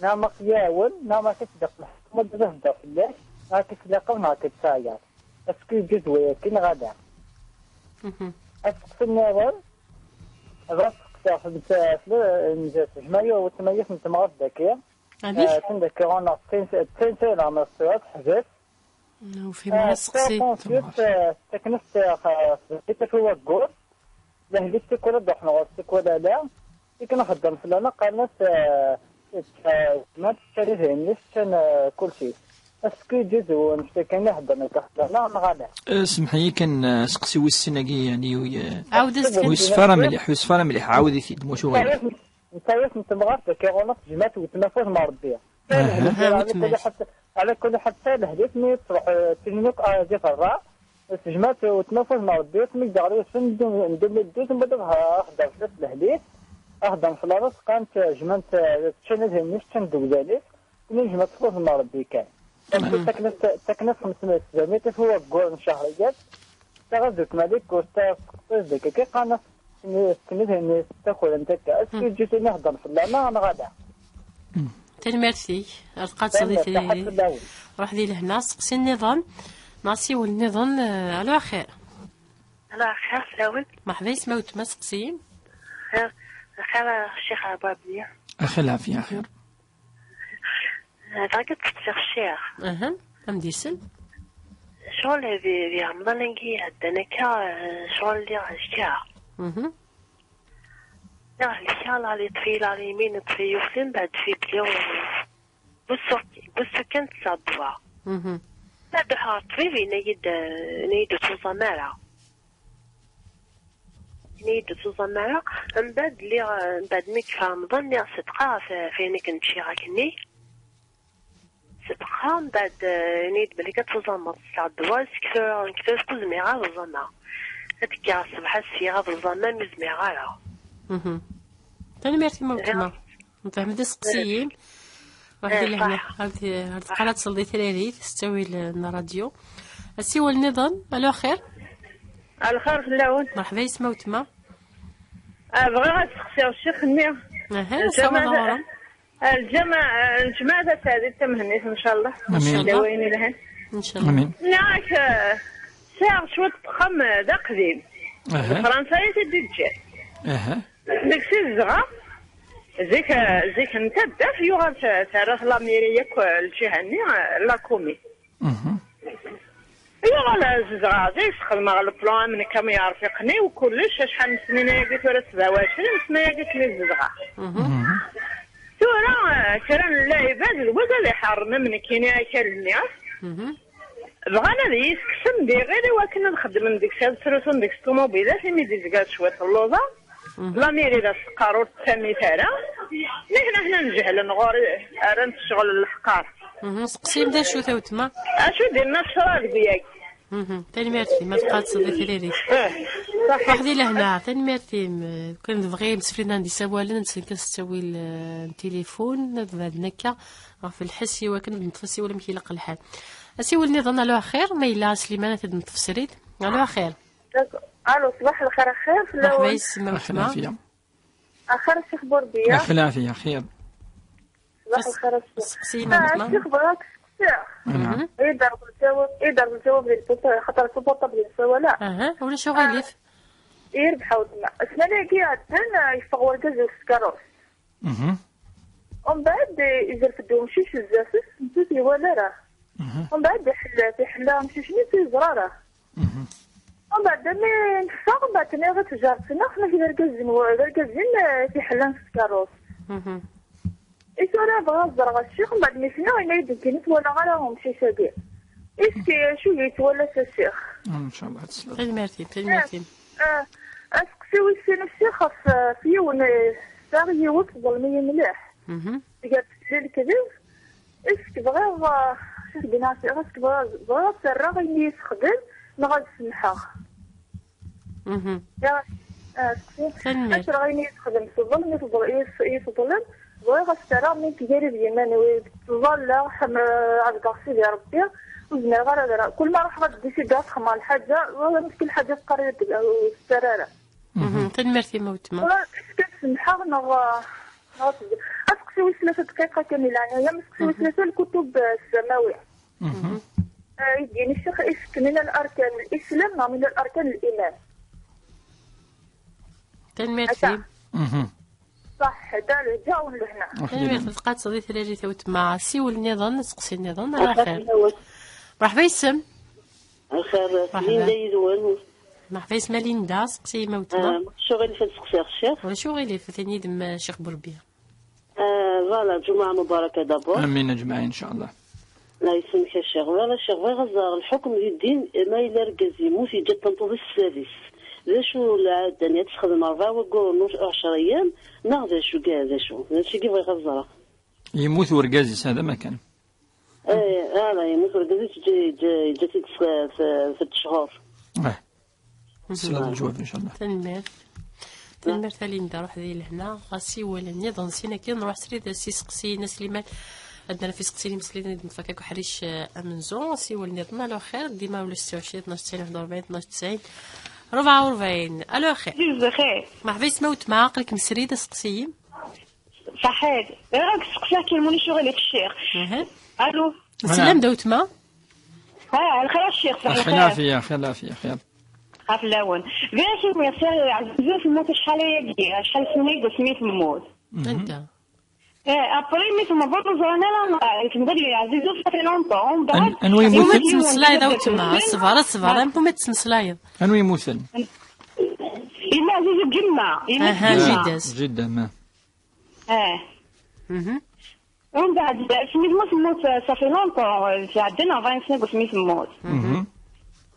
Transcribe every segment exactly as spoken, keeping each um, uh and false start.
neɣ ma k-iɛawen, neɣ ma k-iṣeddeq lḥekma, ad d-ihedder fell-ak, neɣ k-islaqeb, neɣ k-ittɛeyyiḍ. Est-ce que yeǧǧa-d wayagi neɣ ala? Aseqsi nniḍen, ad aɣ-steqsiɣ fell-, fell-, n tejmaɛt n temɣart dagi. Amek? Eh, atan dagi ɣur-neɣ d tin, d tin, tin, neɣ ma tesɛiḍ, ḥbes. Ur fhimeɣ Eh, aseqsi. Takunsult, eh, tettaken-as, eh, tafat i waggur. Lehlif tikwal ad d-ruḥen ɣur-s, tikwal ala. Tikwal xeddmen fell-aneɣ, qqaren-as, eh, eh, ma teččan idrimen-is, ččan, eh, kulci. Est-ce que yeǧǧa-d wanect-a kan i heddren akka fell-aneɣ, neɣ ala? Eh, semmeḥ-iyi kan, eh, aseqsi wis sin-agi, yani, wi, eh, Ɛawed azekka. Ur yesfi ara mliḥ, ur yesfi ara mliḥ, ɛawed-it-id, mačči ɣaya. Netta yas n temɣart, akka ɣur-neɣ tejmaɛt weltma afud n Ṛebbi. Aha. Ɛla kulli ḥal, ɛla kulli ḥal, ta lehlif mi truḥ, eh, tinin akk, ah, di ferra. Tejmaɛt weltma afud n Ṛebbi, mi d-yeɣli usfen n deux mille douze, mbaɛd ad heddren fell-as lehlif, heddren fell-as, qqaren-t, jemɛen-t, eh, ččan idrimen-is, ččan deg wazal-is, tinin jemɛet afud n Ṛebbi kan. Takken-as, takken-as xemsa mya tezremit, ɣef waggur n ccehriyyat, taɣazut Malik, ur teqqiz deg akka, qqaren-as, tinin, tinin, takurant akka. Est-ce que yeǧǧa-ten ad heddren fell-aneɣ, neɣ ala? Tanemmirt-ik, ar tqaḍeḍ. Tanemmirt, i-, saḥa fell-awen. Ruḥ di lehna, seqsi nniḍen. Neɣ asiwel nniḍen, eh, alo axir. Alo axir fell-awen. Merḥba yesma weltma, seqsi. Xir, xir a ccix Ɛbabli. Axir lɛafya, axir. Eh, bɣiɣ ad d-seqsiɣ ccix. Aha, am d-isem. Ccɣel di, di Remḍan-agi iɛeddan akka, eh, ccɣel lliɣ ckiɣ. Mhm. Neɣ lkar, la yeṭṭef-iyi la limin, yeṭṭef-iyi ufin, mbeɛd fibli, busu, busu kan tesɛa ddwa. Mhm. Mbeɛd ruḥeɣ ɣer ṭṭbib, yenna-yi-d, yenna-yi-d ur tuẓam ara. Yenna-yi-d ur tuẓam ara, mbeɛd lliɣ, mbeɛd mi yekfa Remḍan, lliɣ ṣeddqeɣ ɣef, ɣef wayen akken ččiɣ akkenni. Ṣeddqeɣ, mbeɛd, eh, yenna-yi-d belli ad tuẓameḍ, tesɛa ddwa, seg tura, nekk tura ur zmireɣ ad uẓameɣ. Ad kkiɣ ṣṣbeḥ ad syiɣ abeẓẓan, ma mi zmireɣ ara. Mhm. Tanemmirt i ma weltma. Nfehmed iseqsiyen. Waḥed Eh, ilehna. Ar tqala tselḍi tirarit s ttawil n ṛṛadyu. Asiwel nniḍen. Alo, axir. Alxir fell-awen. Merḥba yes-m a weltma. Ah, bɣiɣ ad seqsiɣ ccix-nni. Aha, lǧameɛ, lǧameɛ, lǧameɛ taɛdit tamhennit, ncallah. Amin. Lawayen ilhan. Ncallah. Amin. Nniɣ-ak, eh, sɛiɣ cwiṭ n uxxam, eh, d aqdim. Aha. D Fransa i t-id-iǧǧan. Aha. Deg-s i zedɣeɣ. Zik, eh, zik n taddart yuɣal t-, terra-t lamiri yakk, eh, lǧiha-nni, eh, la commune. Mhm. Yuɣal zedɣeɣ da, yesxedmeɣ le plan am nekk am yerfiqen-iw kullec, acḥal n snin ayagi tura, sebɛa u ɛecrin sna ayagi akken i zedɣeɣ. Mhm. Mhm. Tura, eh, kra n lɛibad d wid ad iḥeṛṛen am nekkini akal-nni. Mhm. Bɣan ad iyi-tekksen d iɣil i wakken ad xeddmen deg-s, ad srutun deg-s ṭumubilat, imi d-izga cwiṭ n luḍa. Mhm. Lamiri d aseqqar ur tettami ara. Nihna hna njehlen ɣur-i, rran-t ccɣel n leḥqar. Mhm, seqsim d acu-t a weltma? Acu d-inna ccṛeɛ deg uyagi? Mhm, tanemmirt-im, ma tqadseḍ di tririt. Eh, ṣaḥit. Waḥed i lehna, tanemmirt-im. Kan debɣi imsefliden ad d-isawalen, ad nselken s ttawil, eh, n tilifun, ad beɛden akka ɣef lḥess i wakken ad neṭṭef asiwel amek ilaq lḥal. Asiwel nniḍen, alo axir, ma yella Sliman ad t-id-neṭṭef srid. Alo axir. Alo, ṣbaḥ lxir, axir fell-awen. Merḥba yes-m a weltma. Axir a Ccix Burbiya. Axir a Ccix. Ṣbaḥ lxir a Ccix. Seqsi ma weltma. Ccix, bɣiɣ ad k-steqsiɣ. Mhm. Ad yi-d-terreḍ lǧawab, ad yi-d-terreḍ lǧawab di lpurta-, xaṭer s lpurṭabl i nessawal. Aha, ulac aɣilif. Ah, yerbeḥ a weltma. Ssmana-agi iɛeddan, ah, yeffeɣ urgaz-iw s tkeṛṛust. Mhm. Umbeɛd, eh, izerf-d umcic zdat-s, nettu-t iwala ara. Mhm. Umbeɛd, iḥella, iḥella amcic-nni, ur yeẓra ara. Mhm. Umbeɛd, mi neffeɣ, umbeɛd, nniɣ i tejjart-nneɣ, ma d argaz-in, d argaz-in, eh, t-iḥellan s tkeṛṛust. Mhm. I tura bɣiɣ ad ẓreɣ a ccix, umbeɛd mi sliɣ, yenna-yi-d nekkini ur t-walaɣ ara umcic-agi. Iski, acu yettwala s a ccix? Ncallah ad tesleḍ. Tanemmirt-im, tanemmirt-im. Eh, eh, aseqsi wis sin a ccix ɣef, eh, ɣef yiwen, eh, tesɛa yiwet tḍelm-iyi mliḥ. Mhm. Tga-d fell-i lekdeb. Iski bɣiɣ, eh, acu k-d-nniɣ, iski bɣiɣ, bɣiɣ ad s-rreɣ ayen i yi-texdem neɣ ad semḥeɣ. Mhm. Ya, eh, seqsi. Tanemmirt. Acu ayen i yi-texdem s ḍelm, i teḍl-, i s-, i teḍlem, bɣiɣ ad s-rreɣ mi tga-d yiman-iw, ttẓallaɣ, ḥem-, ɛebdeɣ Sidi Ṛebbi, ur zmireɣ ara ad rreɣ. Kul ma ruḥeɣ ad d-isideɣ ad xedmeɣ lḥaǧa, wala meskil lḥaǧa teqqar-iyi-d, eh, ur s-ttarra ara. Mhm. Tanemmirt-im a weltma. Wala, iski ad semḥeɣ neɣ, eh, neɣ ad s-, aseqsi wis tlata dqiqa kan di leɛnaya-m, aseqsi wis tlata lkutub, eh, ssamawi. Mhm. Eh, yeddin ccix, iski min al-arkan l-islam neɣ min al-arkan l-iman? Tanemmirt-im. Mhm. Ṣaḥ, da lehǧa u lehna. Tanemmirt, tqadseḍ di tlalit a weltma. Siwel nniḍen, seqsi nniḍen, ala xir. Merḥba yes-m. Axir, Linda yid-wen. Merḥba yes-m a Linda, seqsi-yi ma weltma. Ah, ulac aɣilif ad seqsiɣ ccix? Ulac aɣilif, atan yid-m, eh, Ccix Burbiya. Ah, voilà, ǧumuɛa mubaraka d'abord. Amin, aǧmaɛin, ncallah. La yesmek a ccix. Voilà, ccix, bɣiɣ ad ẓreɣ lḥukm di ddin, ma yella argaz yemmut, yeǧǧa-d tameṭṭut-is s bab-is. D acu lɛada-nni, ad texdem rebɛa wagguren u ɛecra ayyam, neɣ d acu, d acu? D acu i bɣiɣ ad ẓreɣ. Yemmut urgaz-is, hada ma kan. Eh, ala, yemmut urgaz-is, yeǧǧa-, yeǧǧa-, yeǧǧa-t-id s, s, s ccɣur. Eh. Tesliḍ lǧwab, ncallah. Tanemmirt. Tanemmirt a Linda, ruḥ di lehna. Ɣas iwal nniḍen sin akken, nruḥ srid s iseqsiyen a Sliman. Ad nref iseqsiyen imesliyen ad nfak akk ḥric, eh, amenzu. Siwel nniḍen, alo xir, dima ulac ssɛa u ɛecrin, tnac tisɛin, waḥed u rebɛin, tnac tisɛin, rebɛa u rebɛin. Alo xir. Di lxir. Merḥba yes-m a weltma, aql-ikem srid, aseqsi-im. Ṣaḥit. Bɣiɣ ad k-sseqsiɣ kan, mulac aɣilif a ccix. Aha. Alo. Teslam-d a weltma? Ha, lxir a ccix, ṣaḥit. Lxir, lɛafiya, xir, lɛafiya, xir. Ɣef lawen. Bɣiɣ kan ad k-sseqsiɣ, ɛzizu temmut acḥal ayagi, acḥal snin deg wasmi temmut? Mhm. Anta? Eh, après, mi temmut ur ẓran ara, eh, tembeddel ɛzizu, ça fait longtemps. Mbeɛd, an-, anwa yemmuten? Iwumi tettmeslayeḍ a weltma? Ṣber, ṣber, amek umi tettmeslayeḍ? Anwa yemmuten? Yella ɛzizu deg yemma. Yella deg yemma. Aha, jida-s. Jida, ma. Eh. Mhm. Umbeɛd, asmi temmut, temmut, ça fait longtemps, eh, sɛeddan ṛebɛin sna deg wasmi temmut. Mhm.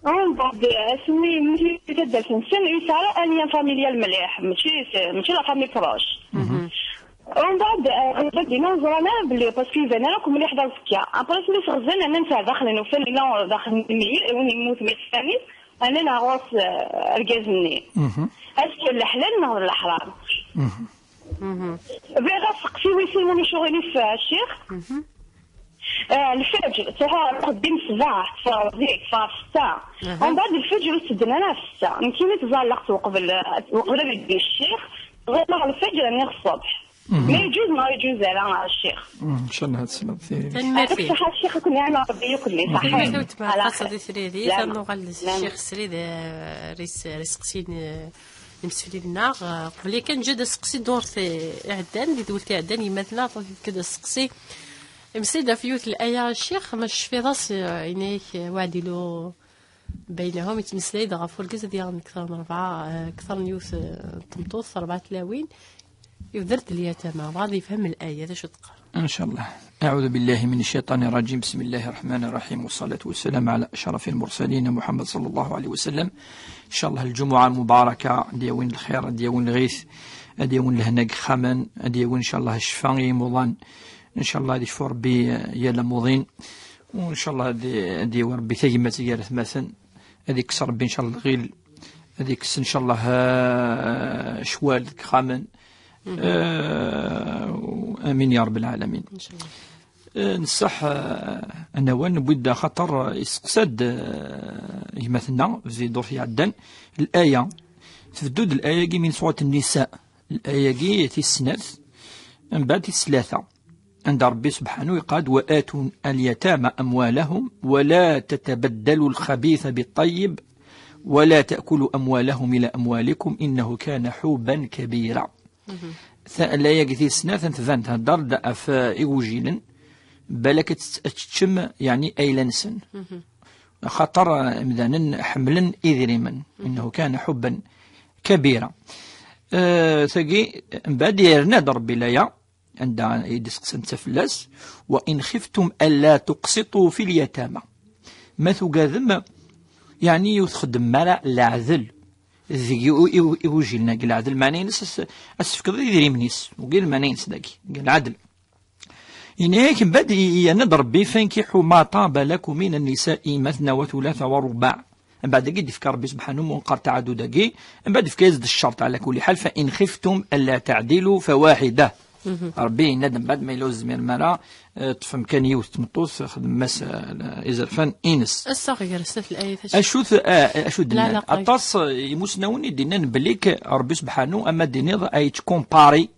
Umbeɛd, asmi yemmut taddart-nsen, ur yesɛi ara un lien familial mliḥ, mačči s-, mačči la famille proche. Mhm. Umbeɛd, eh, dinna ur ẓran ara belli, parce que iban ara akk mliḥ d aẓekka. Après, asmi s-ɣzen, rnan-t ar daxel n ufella, daxel n lmeyyiz, win yemmuten mi yettani, Ɛni neɣ ɣur-s, eh, argaz-nni? Mhm. Est-ce que d leḥlal neɣ d leḥram? Mhm. Bɣiɣ ad seqsi wis sin ma ulac aɣilif, eh, ccix. Mhm. Eh, lfeǧr, ttruḥuɣ ɣer uxeddim ssbeɛ, tteffɣeɣ zik, tteffɣeɣ ssetta. Aha. Umbeɛd lfeǧr ur ttedden ara ɣef ssetta. Nekkini ttẓallaɣ-t uqbel, eh, uqbel ad yeddu ccix, ẓallaɣ lfeǧr, rniɣ ṣṣbeḥ. Mhm. Ma yeǧuz neɣ ur yeǧuz ara, a ccix? Mhm, ncallah ad tesleḍ tiririt. Tanemmirt. Yeɛṭik ṣṣeḥḥa a ccix, ad ken-iɛin Rebbi yakk-nni, ṣaḥḥit. Tanemmirt a weltma, ala xaṣṣa xir. Di tririt, ad nuɣal s ccix srid, eh, ris, ris qsin, eh, imsefliden-nneɣ, eh, qbel kan nǧa-d aseqsi ddurt, eh, iɛeddan, di ddurt iɛeddan, yemma-tneɣ, tefka-d aseqsi. Imseflid ɣef yiwet n laya, a ccix, ma tecfiḍ-as, eh, yenna-yak, eh, واعدلوا بينهم, yettmeslay-d ɣef urgaz ad yaɣen kter n rebɛa, eh, kter n yiwet, eh, n tmeṭṭut, rebɛa tlawin, yebder-d lyatama, bɣa ad yefhem laya, d acu teqqar. إن شاء الله. أعوذ بالله من الشيطان الرجيم. بسم الله الرحمن الرحيم. والصلاة والسلام على أشرف المرسلين محمد صلى الله عليه وسلم. إن شاء الله الجمعة المباركة ad d-yawin lxir, ad d-yawin lɣit, ad d-yawin lehna deg yexxamen, ad d-yawin إن شاء الله ccfa i yimuḍan. إن شاء الله ad yecfu Rebbi yal amuḍin. وإن شاء الله ad, ad yawi Rebbi tagmat gar atmaten. Ad yekkes Rebbi إن شاء الله lɣil. Ad yekkes إن شاء الله, ah, ccwal deg yexxamen. Mhm. Ah, amin ya Rabbal alamin. إن شاء الله. Eh, nessaḥ, eh, anawal newwi-d axaṭer, eh, iseqsa-d, eh, gma-tneɣ di ddurt iɛeddan, laya. Tbeddu-d laya-agi min surat Nnisa. Laya-agi tis snat, mbeɛd tis tlata. Anda Rebbi subḥanu yeqqar-d: وآتوا اليتامى أموالهم ولا تتبدلوا الخبيث بالطيب ولا تأكلوا أموالهم إلى أموالكم إنه كان حوبا كبيرا. Mhm. Ta-, laya-agi tis snat tban thedder-d ɣef, eh, igujilen, balak ad tt-, ad teččem, yeɛni, ayla-nsen. Mhm. Axaṭer, eh, imdanen ḥemmlen idrimen. Mhm. إنه كان حبا كبيرا. Eh, tagi, mbeɛd yerna-d Rebbi laya, anda i d-iseqsa netta fell-as: وإن خفتم ألا تقسطوا في اليتامى. Ma tugadem, yeɛni, ur txeddmem ara leɛdel deg i-, i-, i-, igujilen-agi, leɛdel, meɛna-ines as-, as-tefkeḍ idrimen-is, ugi lmeɛna-ines dagi, leɛdel. Yenna-yak mbeɛd i-, yerna-d Rebbi: فانكحوا ما طاب لكم من النساء مثنى وثلاث ورباع. Mbeɛd-agi d-ifka Rebbi subḥanu, mu nqar taɛadud-agi, mbeɛd ifka-yas-d ccerṭ, ɛla kulli ḥal: فإن خفتم ألا تعدلوا فواحدة. Mhm. Rebbi yenna-d mbeɛd ma yella ur tezmirem ara, eh, ṭṭfem kan yiwet tmeṭṭut, xedmem-as, eh, izerfan-ines. Ass-a ɣer snat layat, acu? Acu t-, eh, acu d-nnan? Aṭas, eh, imusnawen i d-innan belli k-, Rebbi subḥanu, ama d-iniḍ, ay yettkumpari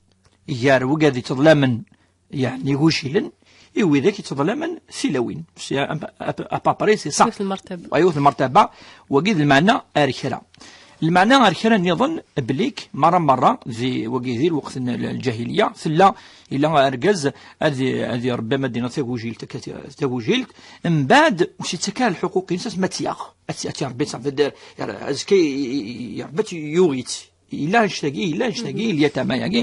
gar wigad yettḍlamen, yeɛni igujilen, i widak yettḍlamen tilawin. C'est à, à, à peu près, c'est ça. Yiwet lmertaba. Wa yiwet lmertaba, wagi d lmeɛna ar kra. Lmeɛna ar kra nniḍen, belli k-, merra, merra, di, wagi di lweqt n l-, lǧahiliya, tella, ila argaz ad i-, ad irebbi, ama d-iniḍ tagujilt, akka ti-, tagujilt, mbeɛd ur s-yettak ara lḥuquq-ines, asmi ad tt-yaɣ. Ad tt-, ad tt-irebbi, ça veut dire, azekka i-, i-, i-, irebbi-tt, yuɣ-itt. Yella annect-agi, yella annect-agi, mhm, lyatama-agi,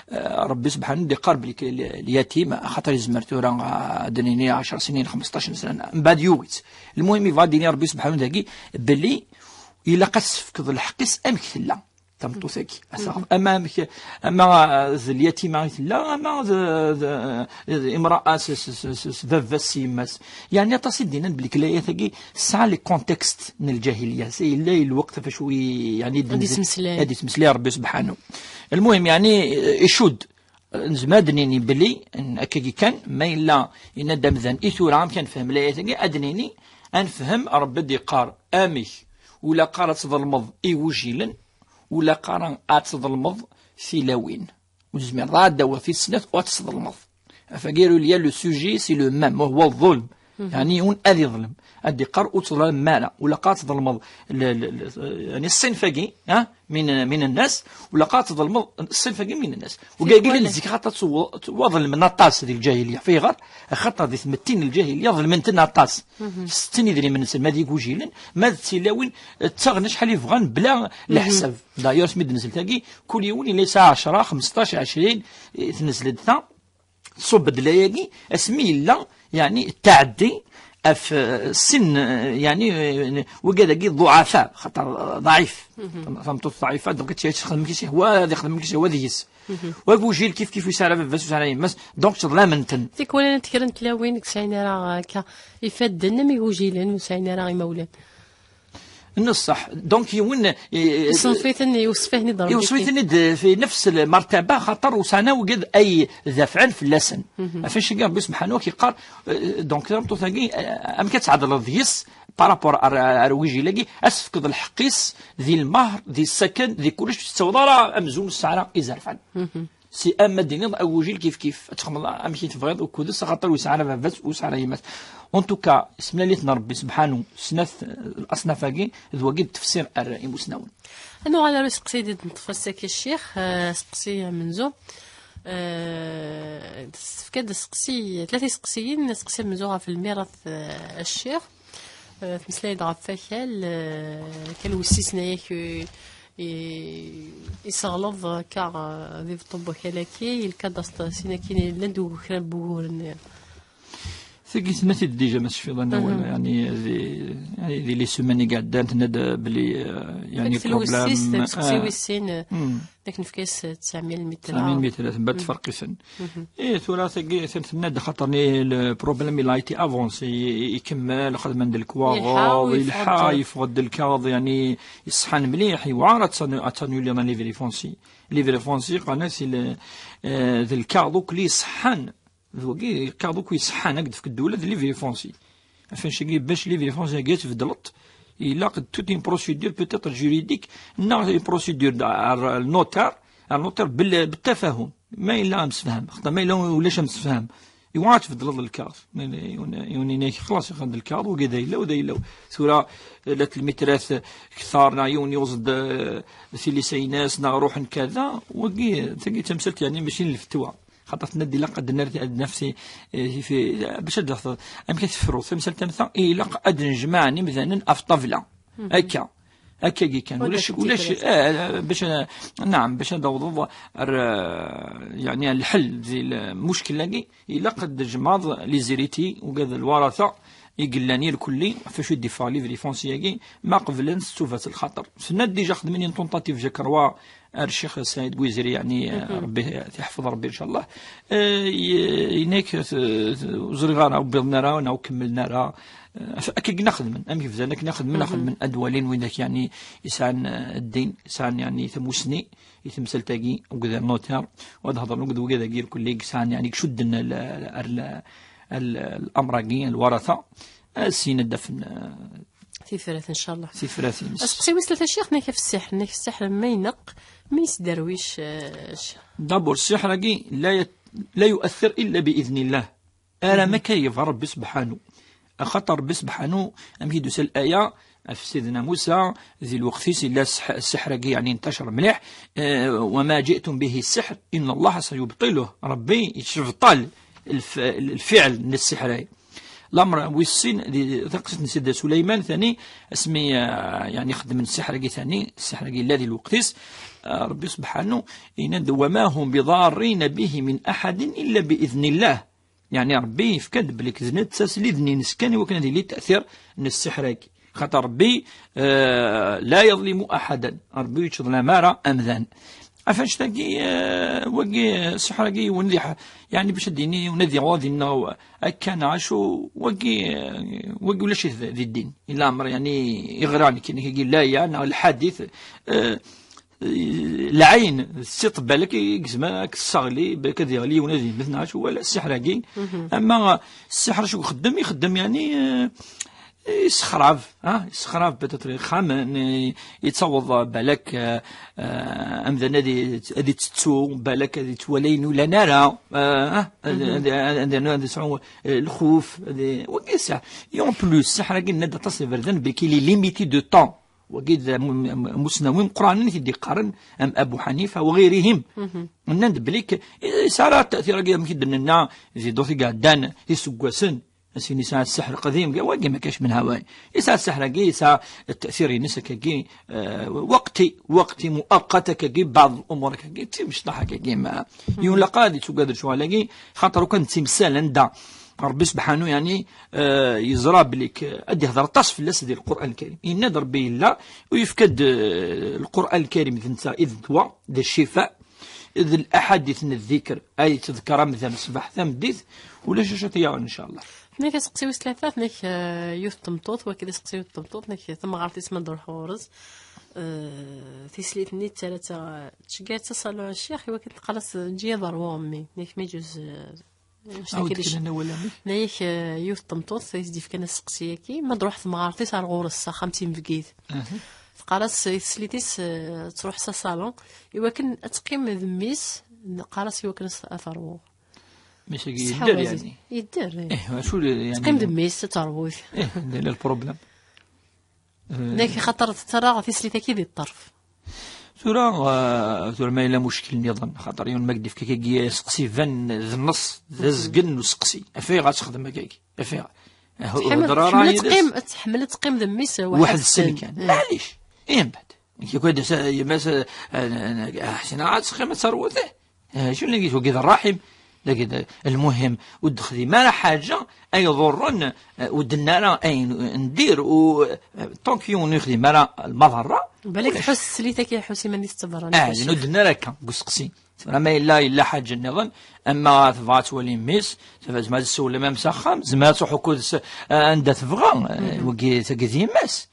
eh, Rebbi subḥanu d-iqqar belli k-, l-, lyatim, axaṭer yezmer tura, eh, ad d-nini ɛecra snin, xmesṭac sna, mbeɛd yuɣ-itt. Lmuhim, yebɣa ad d-yini Rebbi subḥanu dagi belli ilaq ad s-tefkeḍ lḥeqq-is amek tella tameṭṭut-agi. Mhm. Ama amek, ama, eh, d lyatima i tella, ama d, d, d imra'a s, s, s, s, s baba-s, s yemma-s. Yeɛni aṭas i d-yennan belli k-, layat-agi tesɛa les contextes n lǧahiliya. Yella lweqt ɣef acu i, yeɛni, ad d-, yettmeslay, ad yettmeslay Rebbi subḥanu. Lmuhim, yeɛni, icudd. Nezmer ad d-nini belli, n-, akkagi kan, ma yella yenna-d amdan i tura, amek ad nefhem layat-agi, ad d-nini, ad nefhem Rebbi d-iqqar amek ur ilaq ara ad tḍelmeḍ igujilen, ur ilaq ara ad tḍelmeḍ tilawin. Ur tezmireḍ ara ad d-tawiḍ tis snat u ad tt-tḍelmeḍ. Ɣef wagi, il y a le sujet, c'est le même, وهو الظلم. Mhm. Yeɛni, yiwen ad iḍlem. Ad d-iqqar ur ttḍelmem ara. Ur ilaq ara ad tḍelmeḍ l-, l-, l-, yeɛni, ṣṣinf-agi, ha, min, min nnas, ur ilaq ara ad tḍelmeḍ ṣṣinf-agi min nnas. Wagi, wagi, zik xaṭer ttwa-, ttwaḍelmen aṭas di lǧahiliya. Fayɣer? Axaṭer di tmetti n lǧahiliya ḍelmen-ten aṭas. Mhm. Tetten idrimen-nsen, ma d igujilen, ma d tilawin, ttaɣen acḥal i bɣan bla, mhm, leḥsab. D'ailleurs, asmi d-tenzil tagi, kul yiwen yella yesɛa ɛecra, xmesṭac, ɛecrin, eh, tnezl-d ta, tṣubb-d layagi, asmi yella, yeɛni, ttaɛeddi ɣef, eh, sin, eh, yeɛni, eh, wigad-agi ḍuɛafa, xaṭer, eh, ḍɛif. Mhm. Tam-, tameṭṭut ḍɛifa, donc, ad tt-, ad texdem amek i s-ihwa, ad ixdem amek i s-ihwa deg-s. Mhm. Wa agujil kif kif ur yesɛi ara baba-s, ur yesɛi ara yemma-s, donc ttḍlamen-ten. Tikwal ad kra n tlawin ur sɛin ara, akka, ifadden am igujilen, ur sɛin ara imawlan. N ṣṣeḥ. Donc, yiwen, eh, iṣenf-iten, iwsef-iten-id Ṛebbi. Iwsef-iten-id fi nefs lmertaba, xaṭer ur sɛan ara wigad ay dafɛen fell-asen. Ɣef wannect-agi Ṛebbi subḥanahu wa taɛala yeqqar, eh, donc, tameṭṭut-agi, eh, amek ad tɛedleḍ deg-s par rapport ar, ar, ar wijil-agi, ad s-tefkeḍ lḥeqq-is di lmehr, di ssaken, di kullec, ur tettaweḍ ara amzun ur tesɛi ara izerfan. Si ama d-tiniḍ agujil kif kif, ad txedmeḍ amek i tebɣiḍ, ukudes, axaṭer ur yesɛi ara baba-s, ur yesɛi ara yemma-s. En tout cas, s tmellalin n Ṛebbi subḥanu, snat, eh, aṣnaf-agi, d wagi d tefsir ar imusnawen. Ad nuɣal ar useqsi i d-neṭṭef ass-agi, ccix, eh, aseqsi amenzu. Eh, tefka-d aseqsi, tlata iseqsiyen, aseqsi amenzu ɣef lmirat, eh, a ccix. Eh, tmeslay-d ɣef wakal, eh, akal wessisen ayak, eh, i, iseɣleḍ akka, eh, di beṭṭu n wakal-agi, yelka-d asteqsi-nni akkin, llan-d ugu-, kra n wuguren. Tagi tenna-t-id déjà, ma tecfiḍ, anna wala, yani, di, yani, di les semaines i iɛeddan, tenna-d belli, eh, yani, problème, eh, wis sin, eh, hmm. Dak nefka-as tesɛemya lmitrat. Tesɛemya lmitrat, mbaɛd tferq-iten. Eh, tura tagi, ten-, tenna-d xaṭer-nni le problème il a été avancé, i-, i-, ikemmel, xedmen-d lekwaɣeḍ, ilḥa, yeffeɣ-d lkaɣeḍ, yani, iṣeḥḥan mliḥ, yewɛer ad tanu-, ad tanuliḍ livre foncier. Livre foncier, qqaren-as, il, eh, d lkaɣeḍ akk li iṣeḥḥan. D wagi, lkaɣeḍ akk iṣeḥḥan, ad k-d-tefk ddula d livre foncier. Ɣef wannect-agi, bac livre foncier-agi ad tbeddleḍ, ilaq d toute une procédure peut-être juridique, neɣ une procédure d-, ar, ar notaire, ar notaire bel-, بالتفاهم. Ma yella amsefham, xaṭer ma yella ulac amsefham, yewɛer ad tbeddleḍ lkaɣeḍ. Ma yella yiwen, yiwen yenna-ak xlaṣ, ixdem lkaɣeḍ, wagi d ayla-w, d ayla-w. Tura, la lmitrat kter, neɣ yiwen yuẓ-d, eh, tilisa-ines, neɣ ruḥen kada, wagi, tagi d tamsalt, yani, mačči n lfetwa. Xaṭer tenna-d ilaq ad nerr, ad naf si, eh, fi, bac ad d-tafeḍ amek ad tefruḍ tamsalt am ta, ilaq ad nejmeɛ imdanen ɣef ṭṭabla. Akka. Akkagi kan. Ulac, ulac, eh, bac, eh, naɛam, bac ad tawḍeḍ ar, eh, yani, ar lḥel di lmuckil-agi, ilaq ad tjemɛeḍ les héritiers, ugad lwaratha, i yellan irkelli, ɣef wacu i d-iffeɣ livre foncier-agi, ma qeblen s tsubat lxaṭer. Tenna-d déjà xedmen une tentative Jacques Roi, ar Ccix Saɛid Buizri, yani, Rebbi, ad t-iḥfeḍ Rebbi, inchallah. Eh, y-, yenna-k, t-, t-, ur ẓriɣ ara, ur wwiḍen ara, neɣ ur kemmlen ara. Eh, akka i xedmen, amek bdan, akken i xedmen, xedmen ad walin widak, yani, yesɛan, eh, ddin, yesɛan, yani, tamusni, i temsalt-agi, akked notaire, u ad hedren akked wigad-agi irkelli i yesɛan, yani, icudden l-, l-, l-, l-, lamr-agi, lwaratha, eh, syin ad d-afen, eh, tifrat, inchallah. Tifrat-ines. Aseqsi wis tlata, ccix, nnak ɣef ssiḥr, nnak ssiḥr ma ineqq, ma yesderwic, eh, ccix. D'abord, ssiḥr-agi la yat-, la yu'athir illa bi idhnillah. Ara ma akka yebɣa Rebbi sebḥanu. Axaṭer Rebbi sebḥanu, amek i d-tusa laya ɣef Sidna Musa, di lweqt-is yella ssiḥ-, ssiḥr-agi, yani, intacer mliḥ, eh, وما جئتم به السحر إن الله سيبطله. Rebbi yettebṭal lf-, lfiɛl n ssiḥr-agi. Lamer wis sin, di taqsiṭ n Sidna Suleyman, tani, asmi, eh, yani, xeddmen ssiḥr-agi tani, ssiḥr-agi yella di lweqt-is, eh, Rebbi sebḥanu yenna-d: وما هم بضارين به من أحد إلا بإذن الله. Yani, Rebbi yefka-d belli d netta s lidni-ines kan i wakken ad yili ttatir n ssiḥr-agi. Xaṭer Rebbi, eh, لا يظلم أحدا. Rebbi ur yettḍlam ara amdan. Ɣef annect-agi, eh, wagi, ssiḥr-agi, yiwen ad iḥ-, yani, bac ad d-yini, yiwen ad iɣuḍ, yenna akka neɣ acu, wagi, eh, wagi ulac-it di ddin. Illa amer, yani, iɣran, kini, kagi, laya, neɣ lḥadit, eh, lɛin, s tiṭ balak i gezma ad k-tesseɣli, balak ad yeɣli yiwen ad yemmet, neɣ acu, wala ssiḥr-agi. Ama ssiḥr acu ixeddem, ixeddem, yani, eh, yessexrab, ah, yessexrab peut-être ixxamen, eh, yettaweḍ, eh, balak, eh, eh, amdan ad i-, ad ittettu, balak ad yettwali ayen ur yellan ara, eh, ah, ad, ad, ad, ad, ad yesɛu, eh, lxuf, ad i-, wagi ssiḥr. Et en plus, ssiḥr-agi, nenna-d aṭas n iberdan, belli il est limité de temps. Wagi d am-, am-, amusnawi meqqranen i t-id-iqqaren, am Abu Ḥanifa wa ɣirihim. Nnan-d belli k-, yesɛa ttatir-agi, amek i d-nenna, di ddurt i iɛeddan iseggasen, asin yesɛa ssiḥr qdim, wagi ma kac menha wayen. Yesɛa ssiḥr-agi, yesɛa ttatir-ines akkagi, eh, waqti, waqti muaqqat akkagi, baɛḍ umur akkagi, d timecṭaḥ akkagi, ma, yiwen laqad yettugad lecɣal-agi, xaṭer ukan d timsal anda Rebbi subḥanu, yani, eh, yeẓra belli k-, ad d-ihder aṭas fell-as di Lqur'an Lkarim. Yenna-d Rebbi yella, u yefka-d, eh, Lqur'an Lkarim d netta i d ddwa, d ccifa, d laḥadit n ddikr, ay yettdekkar amdan ṣṣbeḥ tameddit, ulac acu ad t-yaɣen, incallah. Nek aseqsi wis tlata, nek, eh, yiwet n tmeṭṭut, wagi d aseqsi yiwet n tmeṭṭut, nek tamɣart-is ma d-ruḥ ɣur-s, eh, tislit-nni d tara ta-, tceggeɛ-tt aṣalu n ccix, i wakken teqqar-as, "Eǧǧ-iyi ad ṛwuɣ mmi." Nek ma yeǧuz, eh, annect-agi d kra n awal amek? Nek, eh, yiwet n tmeṭṭut i s-d-yefkan aseqsi-agi, ma d-ruḥ temɣart-is ar ɣur-s s axxam d tinebgit. Aha. Teqqar-as i teslit-is, eh, ad truḥ s aṣalu, i wakken ad teqqim d mmi-s, teqqar-as i wakken ad s-, ad t-ṛwuɣ. Mmi-s-agi yedder, yeɛni? Yedder, eh. Eh, acu, yeɛni? Teqqim d mmi-s, ad teṛwut. Eh, d la le problème. Eh, nek xaṭer tettarra tislit-agi di ṭṭerf. Tura, eh, tura ma yella muckil nniḍen, xaṭer yiwen ma k-d-ifka kagi aseqsi iban d nneṣ, d azgen n useqsi. Af ayɣer ad texdem akkagi? Af ayɣer? Eh, tḥemmel, ur heddeṛ ara tḥemmel ad yid-s. Teqqim, tḥemmel ad teqqim d mmi-s, weḥd-sen kan. Eh. Maɛlic. Eh, mbeɛd. Nekk akk ad as-, yemma-s, eh, eh, eh, Ḥsin, ad teqqim ad teṛwut, eh. Eh, acu nagi wagi d ṛṛaḥim, dagi d, lmuhim, ur d-texdim ara ḥaǧa ay iḍurren, eh, ur d-tenna ara ayen n dir, u, eh, tant que yiwen ur yexdim ara lmaḍerra, balak ulac. Tḥuss teslit-agi, iḥuss iman-is d taberranit. Ah, din ur d-tenna ara akka, deg useqsi. Tura ma yella, yella ḥaǧa nniḍen, ama tebɣa ad twali mmi-s, tebɣa, tezmer ad tsewlem am s axxam, tezmer ad truḥ ukud-s, eh, anda tebɣa, eh, wagi, tagi d yemma-s.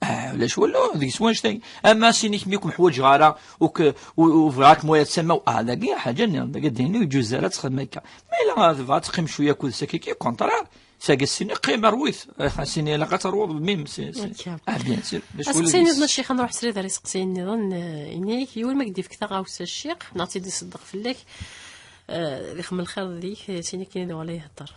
Ah, ulac walu deg-s wanect-agi. Ama sin-ik mi kem-ḥwaǧeɣ ara, ur k-, ur, ur bɣiɣ ad kem-waliɣ d tama-w. Ah, dagi ḥaǧa nniḍen, dagi ddin ur yeǧuz ara ad texdem akka. Ma yella tebɣa ad teqqim cwiya akked-s akka, au contraire, tagi sin-ik qqim ṛwu-t. Ah, sin ilaq ad teṛwuḍ mmi-m, si, si. Akka. Ah, bien sûr. Aseqsi nniḍen a ccix, ad nruḥ srid ar iseqsiyen nniḍen, eh, ini-k, yiwen ma k-d-ifk taɣawsa a ccix, neɣ ad tt-id-iṣeddeq fell-ak, eh, ad ixdem lxir deg-k, eh, sin-ik ini d wala ihedder.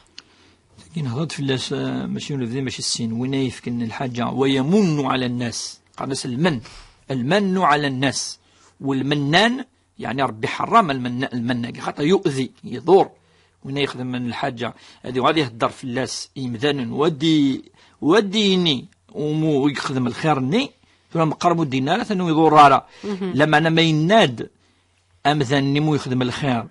Tagi nehḍer-d fell-as, eh, mačči unebdi, mačči sin. Win ay yefken lḥaǧa, wa yamunnu ɛala nnas. Qqaren-as lmenn. Lmannu ɛala nnas. Walmennan, yeɛni Ṛebbi iḥeṛṛem lmenn-, lmenn-agi, xaṭer yu'di, iḍur. Win ay ixedmen lḥaǧa, ad yuɣal ad iheddeṛ fell-as i yimdanen, u ad d-, u ad d-yini, umu i yexdem lxir-nni, tura meqqar mu d-yenna ara, atan ur iḍur ara. Lameɛna ma yenna-d, amdan-nni mu yexdem lxir,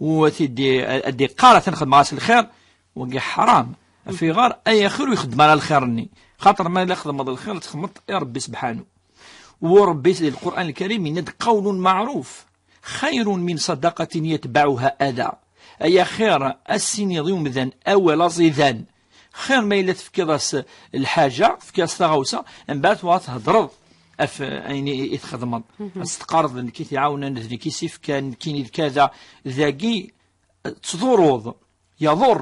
u ad t-id-, ad d-iqqar atan xedmeɣ-as lxir, wagi ḥram. Af ayɣer? Ay axir ur ixeddem ara lxir-nni. Xaṭer ma yella txedmeḍ lxir, txedmeḍ i Ṛebbi sebḥanu. U Ṛebbi di Lqur'an Lkarim yenna-d: "Qawlun maɛruf xayrun min sadaqatin yatbaɛuha ada." Ay axir ad s-tiniḍ i umdan awal aẓidan, xir ma yella tefkiḍ-as lḥaǧa, tefkiḍ-as taɣawsa, mbeɛd tuɣal theddreḍ ɣef ayen i, i txedmeḍ. Ad s-teqqareḍ: "D nekk i t-iɛawnen, d nekk i s-ifkan, nekkini d kada." Dagi, eh, tettḍuruḍ, yaḍur,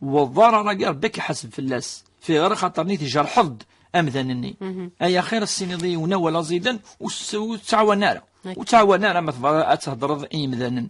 u ḍḍarar-agi Ṛebbi ad k-iḥaseb fell-as. Fi ɣer xaṭer-nni tjerḥeḍ-d amdan-nni. Ay axir ad s-tiniḍ i yiwen awal aẓidan, ur s-, ur ttɛawan ara. Ur ttɛawan ara ma tebɣa ad theddreḍ i yimdanen.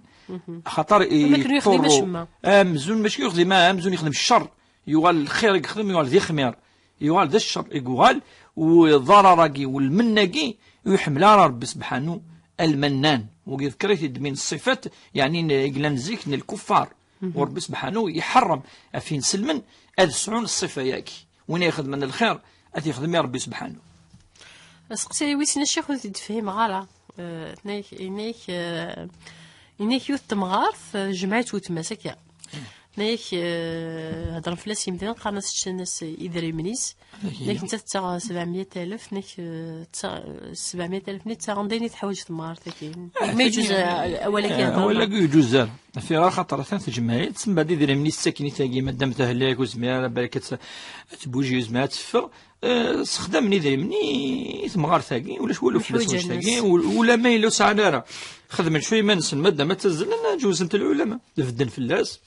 Axaṭer i, am akken ur yexdim acemma. Amzun mačči yexdim, amzun yexdem ccer. Yuɣal lxir i yexdem, yuɣal d ixmir. Yuɣal d ccer i yuɣal, u ḍarar-agi, u lmenn-agi, ur iḥemmel ara Ṛebbi sebḥanu, almennan. Wagi yeḍker-it-id min ṣṣifat, yeɛni n, i yellan zik n lkuffar. U Ṛebbi sebḥanu iḥeṛṛem ɣef inselmen ad sɛun ṣṣifa-yagi. Win ay ixedmen lxir, ad t-yexdem i Ṛebbi sebḥanu. Aseqsi wis sin a ccix ur t-id-fhimeɣ ara. Eh, inek, inek, eh, inek yiwet temɣart, eh, jemɛet wetma-s akka. Inek, eh, heddren fell-as yimdanen, qqaren-as ččan-as idrimen-is. Inek nettat tettaɣ sebɛemya alef, inek, eh, tettaɣ, eh, sebɛemya alef-nni tettaɣen d ayen i teḥwaǧ temɣart-agi. Ah, ma yeǧuz, eh, awal-agi, eh, heddren. Awal-agi ur yeǧuz ara. Af ayɣer? Xaṭer atan tejmeɛ-itt, mbeɛd idrimen-is ttaken-it-agi, madam tehlek, ur tezmir ara, balak ad t-, ad tbuji, ur tezmir ad teffeɣ. Eh, ssexdamen idrimen-nni i temɣart-agi, ulac walu fell-as. Ḥwaǧen-as. Wannect-agi, u-, ula ma yella ur sɛan ara, xedmen cwiya iman-nsen, madam ad tt-azzlen, ad ǧewzent lɛulama, bedden fell-as,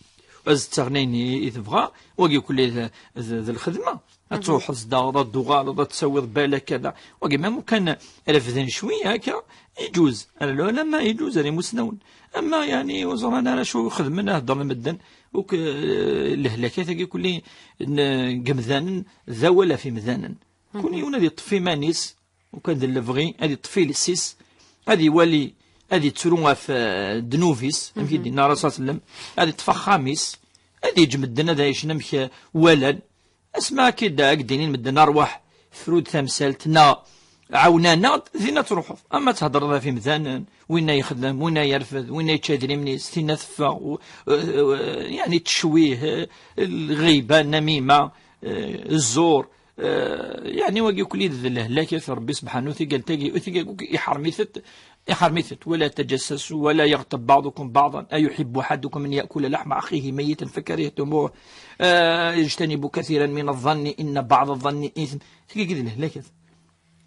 ad s-ttaɣen ayen i, i tebɣa, wagi kulli d, d, d lxedma, ad truḥeḍ zdaɣeḍ, ad d-tuɣaleḍ, ad d-tawiḍ balak kada, wagi ma mukan refden cwiya akka, iǧuz, ar lɛulama iǧuz, ar imusnawen. Ama, yeɛni, ur ẓran ara acu xedmen, ad heddren medden, uk, eh, lehlakat-agi kulli n, n yemdanen, d awal ɣef imdanen. Kul yiwen ad yeṭṭef iman-is, uk ad d lebɣi, ad yeṭṭef iles-is, ad iwali, ad yettru ɣef, eh, ddnub-is, amek i d-yenna Rasul sallam, ad yeṭṭef axxam-is, ad yeǧǧ medden ad ɛicen amek, eh, walan. Asma akka i d-, ad k-d-inin medden: "Arwaḥ, fru-d tamsalt", neɣ "Ɛawen-aneɣ-d", din ad truḥeḍ. Ama ad thedreḍ ɣef imdanen, winna yexdem, winna yerfed, winna yečča idrimen-is, tinna teffeɣ, u-, eh, eh, yeɛni ttcewwih, eh, lɣiba, nnamima, eh, zzur, eh, yeɛni wagi kulli d lehlak, Ṛebbi sebḥanu, tikkelt-agi, tikkelt-agi iḥrem-itent, Iḥrem-itent, ولا تجسسوا ولا يغتب بعضكم بعضا أيحب أحدكم أن يأكل لحم أخيه ميتا فكرهتموه. آه، اجتنبوا كثيرا من الظن إن بعض الظن إثم. Tagi d lehlakat.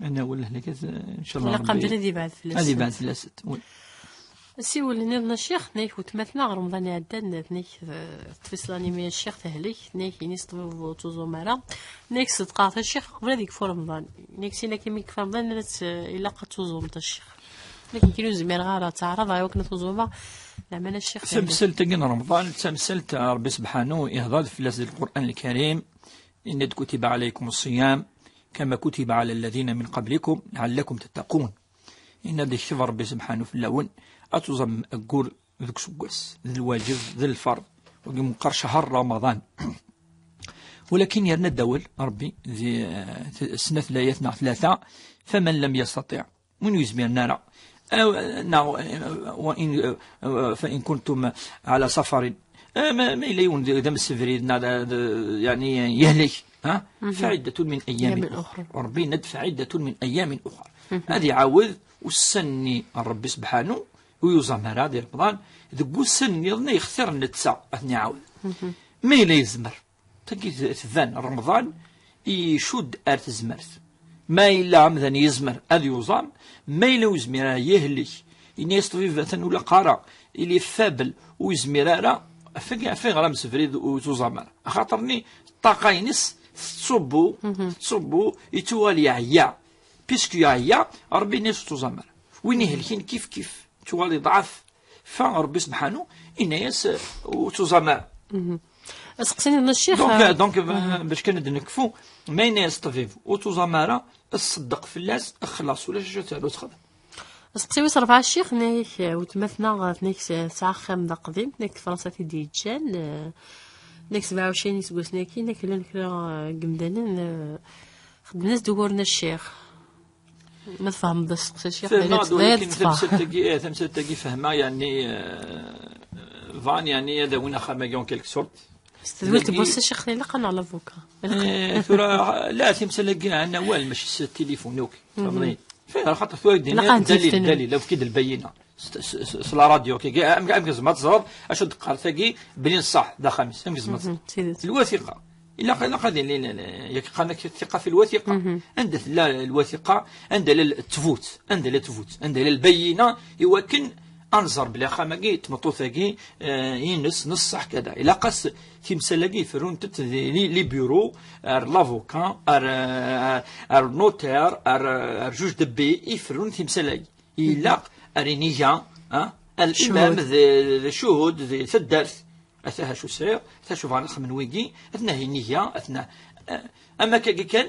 Anawel lehlakat, eh, inchallah. Ilaq Rebbi amdan ad yebɛed fell-as. Ad yebɛed fell-as. Oui. Asiwel nniḍen a ccix, nek wetmatneɣ Remḍan iɛeddan, nek, eh, teṭṭef-itt l'animi a ccix, tehlek, nek ini s ṭṭbib ur tuẓum ara, nek ṣedqeɣ a ccix, qbel ad yekfu Remḍan. Nek sin akken mi yekfa Remḍan, ilaq ad tuẓumeḍ a ccix. Nek nekkini ur zmireɣ ara, ttaɛraḍeɣ i wakken ad tuẓumeɣ, leɛmala a ccix. Tamsalt-agi n Remḍan, d tamsalt Rebbi sebḥanu ihḍer fell-as di Lqur'an Lkarim, yenna-d: كتب عليكم الصيام كما كتب على الذين من قبلكم لعلكم تتقون. Yenna-d yekteb Rebbi sebḥanu fell-awen ad tuẓam aggur deg useggas, d lwajeb, d lferḍ, wagi meqqar cehṛ Ramaḍan. Walakin yerna-d awal Rebbi di, eh, t-, snat layat neɣ tlata, فمن لم يستطع, win ur yezmiren ara, aw, neɣ, eh, وإن, eh, فإن كنتم على سفر, eh, ma, ma yella yiwen d, d amsebrid, neɣ d, d, yeɛni yehlek, ha? فعدة من أيام أخر. Rebbi yenna-d فعدة من أيام أخر. Ad iɛawed ussan-nni n Rebbi sebḥanu, ur yuẓam ara di Remḍan, deg wussan nniḍen ay yextir netta ad ten-iɛawed. Ma yella yezmer, tagi t-, tban Remḍan icudd ar tezmert. Ma yella amdan yezmer ad yuẓam, ma yella ur yezmir ara yehlek, ini-as ṭṭbib atan ur ilaq ara, il est faible, ur yezmir ara, af-, af-, afeɣ ɣer amsebrid ur tuẓam ara. Axaṭer-nni ṭṭaqa-ines tettṣubbu, tettṣubbu, yettuɣal yeɛya. Puisque yeɛya, Rebbi yenna-yas ur tuẓam ara. Win ihelkin kif kif, tuɣal iḍɛef. Fa Rebbi sebḥanu, yenna-yas, eh, ur tuẓam ara. Aseqsi-nni n ccix, donc, eh, donc, eh, bac kan ad d-nekfu, ma yenna-yas ṭṭbib, ur tuẓam ara, ṣeddeq fell-as, xlaṣ, ulac acu ad ternu txedem. Aseqsi wis rebɛa a ccix, nek, eh, wetmatneɣ, eh, nek s-, tesɛa axxam d aqdim, nek Fransa t-id-yeǧǧan, eh, nek sebɛa u ɛecrin iseggasen-agi, nek llan kra, eh, n yemdanen, eh, xeddmen-as-d uguren a ccix. Ma tfehmeḍ aseqsi a ccix, d aya, d aya d-teṭṭfeɣ. Tamsalt-agi, eh, tamsalt-agi fehmeɣ, yeɛni, eh, bɣan, yeɛni, ad awin axxam-agi en quelque sorte. S tedwilt n wass a ccix, ilaq ad neɣ l'avocat. Eh, tura, la, timsal-agi ɛna awal, mačči s tilifun, ok. Tfehmeḍ-iyi? Fehmeɣ, xaṭer tura d-ini ilaq ad dalil, dalil, efk-id lbayyina. S, s, s, s la radio, kagi, am, am gezma teẓreḍ acu d-teqqar tagi, belli nṣaḥ, d axamis, am gezma teẓreḍ. Lwathiqa. Ilaq, ilaq ad yili, yak qqaren-ak thiqa fi lwathiqa. Anda tella lwathiqa, anda la ttbut, anda la ttbut, anda la lbayyina, i wakken ad nẓer belli axxam-agi, tmeṭṭut-agi, eh, ines, neṣṣaḥ kada. Ilaq-as timsal-agi, ferrunt-t di, li, li bureau, ar l'avocat, ar, ar, ar notaire, ar, ar juge de paix, i ferrun timsal-agi. Ilaq ar iniga, ha? Al imam, d, d ccuhud, d taddart. Ata acu sɛiɣ, ata acu bɣan ad xemmen wigi, atna iniga, atna, eh, am akkagi kan,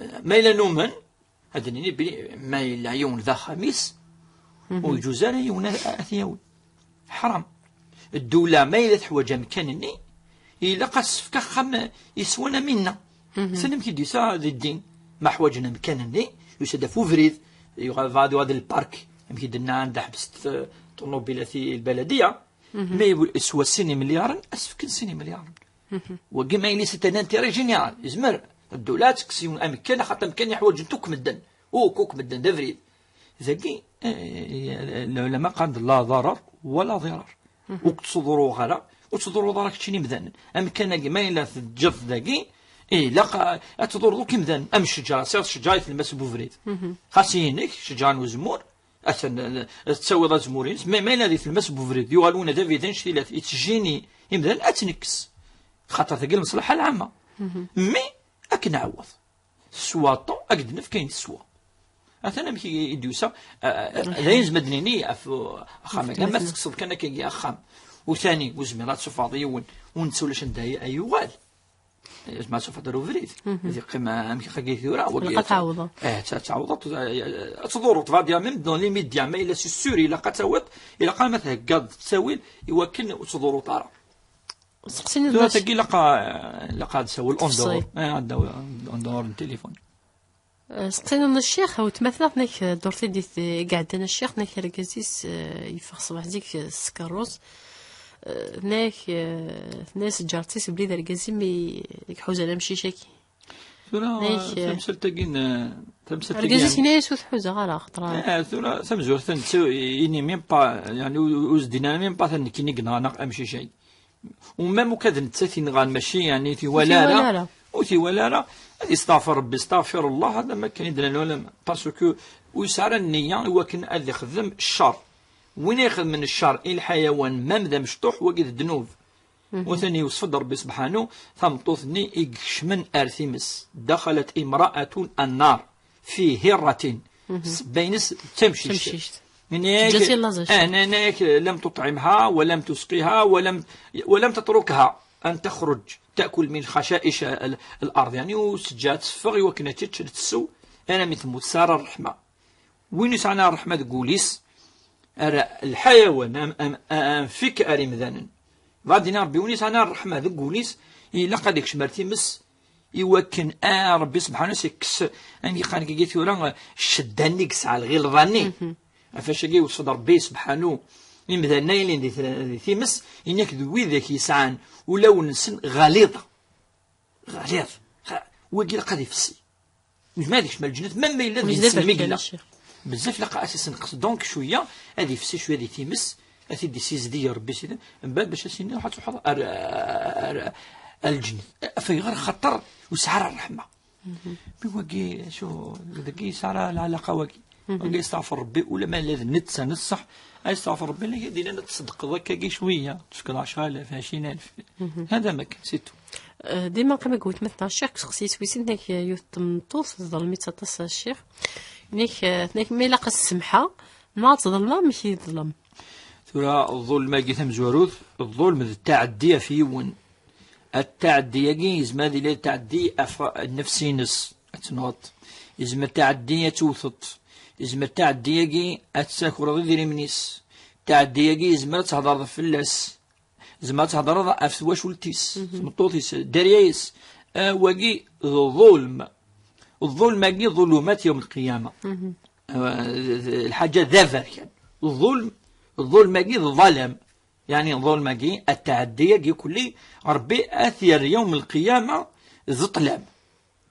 eh, ma yella numen, ad d-nini belli ma yella yiwen d axxam-is, ur yeǧuz ara yiwen ad, ad t-yawi. Ḥram. Ddula ma yella teḥwaǧ amkan-nni, ilaq ad s-tefk axxam yeswan am winna. Sani amek i d-yusa di ddin. Ma ḥwaǧen amkan-nni, yusa-d ɣef ubrid, yuɣal, ad yuɣal d lpark, amek i d-nenna, anda ḥbes t-, ṭunubilat i lbaladiya. Ma yeswa sin imelyaren, ad s-fken sin imelyaren. Wagi ma yella c'est un intérêt général, yezmer ddula ad tekkes yiwen amkan, axaṭer amkan yeḥwaǧen-t akk medden. Akk, akk medden, d abrid. Dagi, eh, lɛulama qqaren-d la darar wala dirar. Ur k-ttḍurruɣ ara, ur ttḍurruḍ ara keččini imdanen. Amkan-agi, ma yella teǧǧeḍ dagi, eh, ilaq, eh, ad tḍurreḍ akk imdanen. Am ccejra, tesɛiḍ ccejra i tlemmast n ubrid. Xas inek, ccejra n uzemmur, atan, eh, tettawiḍ azemmur-ines, ma, ma yella di tlemmast n ubrid, yuɣal winna d abrid annect-ila, yettjini imdanen, ad tt-nekkes. Xaṭer tagi lmeṣlaḥa lɛamma. Mais, ad k-nɛawed. Teswa Tom, ad k-d-nefk ayen teswa. Atan amek i, i d-yusa, a, a, d ayen nezmer ad d-nini ɣef, uh, axxam-agi. Ma tekkseḍ kan akkagi axxam, u tani, ur zmireḍ ad tessufɣeḍ yiwen, u netta ulac anda ay, ay yuɣal. Yezmer ad tessufɣeḍ ar ubrid. Ad yeqqim, uh, amek akkagi tura, wagi ilaq ad tɛawdeḍ. Eh, ad tɛawdeḍ, uh, ad tḍurreḍ, va dire, même dans les médias, ma yella c'est sûr, ilaq ad tawiḍ, ilaq ma theggaḍ ttawil, i wakken ur tḍurruḍ ara. Seqsin-d tura mac- tagi ilaq, ilaq ad sawel en dehors. Eh, ad d-awi en dehors n téléphone. Eh, seqsin-d ccix, weltma-tneɣ, tenna-k, eh, ddurt i d-, i iɛeddan a ccix, tenna-k argaz-is, eh, yeffeɣ ṣṣbeḥ zik, eh, s tkerrust. Eh, tenna-k, eh, tenna-yas ǧǧar-tt-is belli d argaz-im i, i iḥuzan amcic-agi. Tura, tamsalt-agi n-, tamsalt-agi, argaz-is yenna-yas ur tḥuzaɣ ara, xaṭer. Ah, tura tamezwarut-a netta ini même pas, yeɛni ur, ur s-d-yenni ara même pas ta nekkini i yenɣan amcic-agi. U même uka d nettat i yenɣan, mačči yeɛni ur t-iwala ara. Ur t-iwala ara. Ad yesteɣfir Rebbi, استغفر الله, hada ma kan i d-nnan ulama. Parce que ur yesɛi ara nniya i wakken ad ixdem ccer. Win ixedmen ccer i lḥayawan, même d amecṭuḥ, wagi d ddnub. U tani yewṣef-d Rebbi sebḥanu, tameṭṭut-nni i ikecmen ar times. دخلت امرأة النار في هرة. Ssebba-ines d tamcict. Yenna-yak, ah, yenna-yak, لم تطعمها ولم تسقها ولم، ولم تتركها أن تخرج تأكل من خشائش ال-، الأرض. Yeɛni ur s-teǧǧa ad teffeɣ i wakken ad tečč, ad tessew, armi temmut. Tesɛa ṛṛeḥma. Win yesɛan ṛṛeḥma deg wul-is, ar lḥayawan, am, am, am fik ar imdanen. Dɣa d-yenna Rebbi, win yesɛan ṛṛeḥma deg wul-is, ilaq ad ikcem ar times, i wakken, ah, Rebbi sebḥanu s-ikkes, ayen yeqqaren kagi tura, ccedda-nni i yesɛa, lɣilḍa-nni. Ɣef wacu-agi yewṣef-d Rebbi sebḥanu imdanen-a yellan di, di times, yenna-k d widak yesɛan ulawen-nsen ɣliḍ. Ɣliḍ. Xa-, wagi ilaq ad ifessi. Nezmer ad ikcem ar lǧennet, même ma yella d ineslem i yella. Bezzaf ilaq ad as-isenqes. Donc, cwiya, ad ifessi cwiya di times, ad t-id-issizdig Rebbi Sidi, mbeɛd bac as-yini, ruḥ ad truḥeḍ ar, ar, ar lǧennet. Af ayɣer? Xaṭer ur yesɛi ara ṛṛeḥma. Mi wagi, acu, dagi yesɛa ara lɛalaqa wagi. Wagi yesteɣfir Rebbi, ula ma yella d netta n ṣṣeḥ, yesteɣfir Rebbi, la, d-yenna ad tṣeddqeḍ akkagi cwiya, tefkeḍ ɛecra alaf, ɛecrin alaf. Hada ma kan, c'est tout. Eh, dima qqim akked wetma-tneɣ Ccix, deg useqsi-is wis sin, tenna-k, eh, yiwet n tmeṭṭut teḍlem-itt aṭas a Ccix. Tenna-k, eh, tenna-k ma ilaq ad s-semḥeɣ, neɣ ad teḍlem, amek i teḍlem? Tura, ḍḍulm-agi tamezwarut, ḍḍulm d ttaɛeddi ɣef yiwen. Ttaɛeddi-agi yezmer ad yili ttaɛeddi ɣef nnefs-ines, ad tenɣeḍ. Yezmer ttaɛeddi ad tewteḍ. Yezmer ttaɛeddi-agi ad tessekreḍ idrimen-is. Ttaɛeddi-agi yezmer ad tehḍreḍ fell-as. Tzemreḍ ad thedreḍ ɣef twacult-is, tmeṭṭut-is, dderya-is. Ah, wagi d ḍulm. Ḍulm-agi ḍulumat yawm lqiyama. Ah, lḥaǧa d aberkan. Ḍulm, ḍulm-agi d ḍalam. Yeɛni ḍulm-agi, ttaɛeddi-agi kulli, Rebbi ad t-yerr yawm lqiyama d ṭṭlam.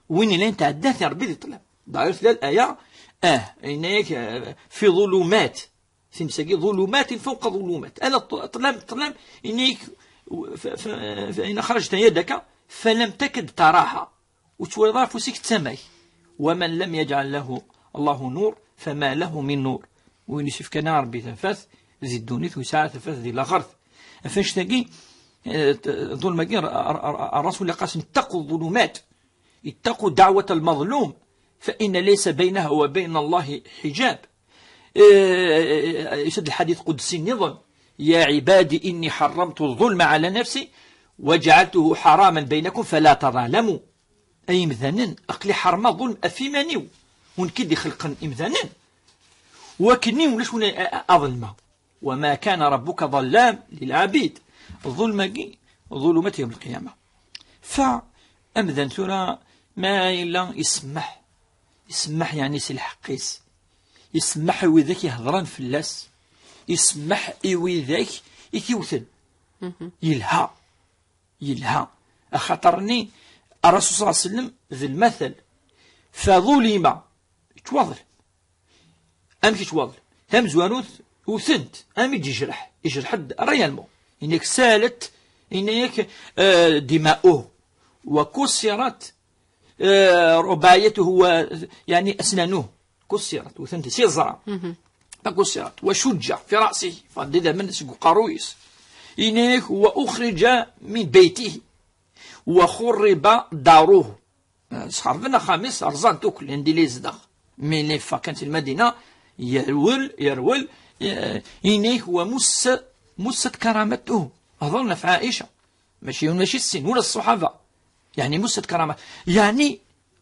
Win yellan yetɛedda, ad t-yerr Rebbi di ṭṭlam. D'ailleurs tella laya, ah, yenna-yak, ah, fi ḍulumat. Times-agi ḍulumat fawqa ḍulumat. Ala ṭ-, ṭṭlam, ṭṭlam, yenna-yak, f-, f-, f-, فإن أخرجت يدك فلم تكد تراها. Ur twalaḍ ara afus-ik d tama-k. ومن لم يجعل له الله نور فما له من نور. Win i s-ifkan ara Rebbi tafat di ddunit, ur yesɛi ara tafat di laxert. Ɣef annect-agi, eh, ḍulm-agi, r-, r-, r-, Ṛṛasul ilaq-asen اتقوا الظلمات. اتقوا دعوة المظلوم فإن ليس بينها وبين الله حجاب. Eh, yusa-d lḥadit qudsi nniḍen: يا عبادي إني حرمت الظلم على نفسي وجعلته حراما بينكم فلا تظالموا. Ay imdanen, aql-i ḥermeɣ ḍulm ɣef iman-iw, u nekk i d-ixelqen imdanen, u akkenni ulac win a, a, a ḍelmeɣ. وما كان ربك ظلام للعبيد. Ḍulm-agi, ḍulumat yawm lqiyama. Fa amdan tura, ma yella isemmeḥ, isemmeḥ yeɛni si lḥeqq-is, isemmeḥ i widak ihedṛen fell-as, isemmeḥ i widak i t-iwten. Yelha, yelha. Axaṭer-nni, Ṛṛasul ṣalla Llahu ɛalayhi wa sallam d lmatal. Fa ḍulima, yettwaḍlem. Amek yettwaḍlem? Tamezwarut, wten-t, armi d-yejreḥ, yejreḥ-d réellement. Yenna-yak سالت, yenna-yak, eh, دماؤه وكسرت, eh, رباعيته و, يعني أسنانه كسرت, wten-t s iẓra. فكسرت وشج في رأسه, ffɣen-d idammen seg uqerruy-is. Yenna-yak وأخرج من بيته وخرب داره. Sxerben axxam-is, rẓan-t akk, llan di la yezdeɣ. Mi la yeffeɣ kan si Lmadina, yerwel, yerwel, eh, yenna-yak ومس, مست كرامته. Hedṛen ɣef Ɛica. Mačči yiwen, mačči sin, ula d ṣṣuḥaba. Yeɛni مست كرامة. Yeɛni,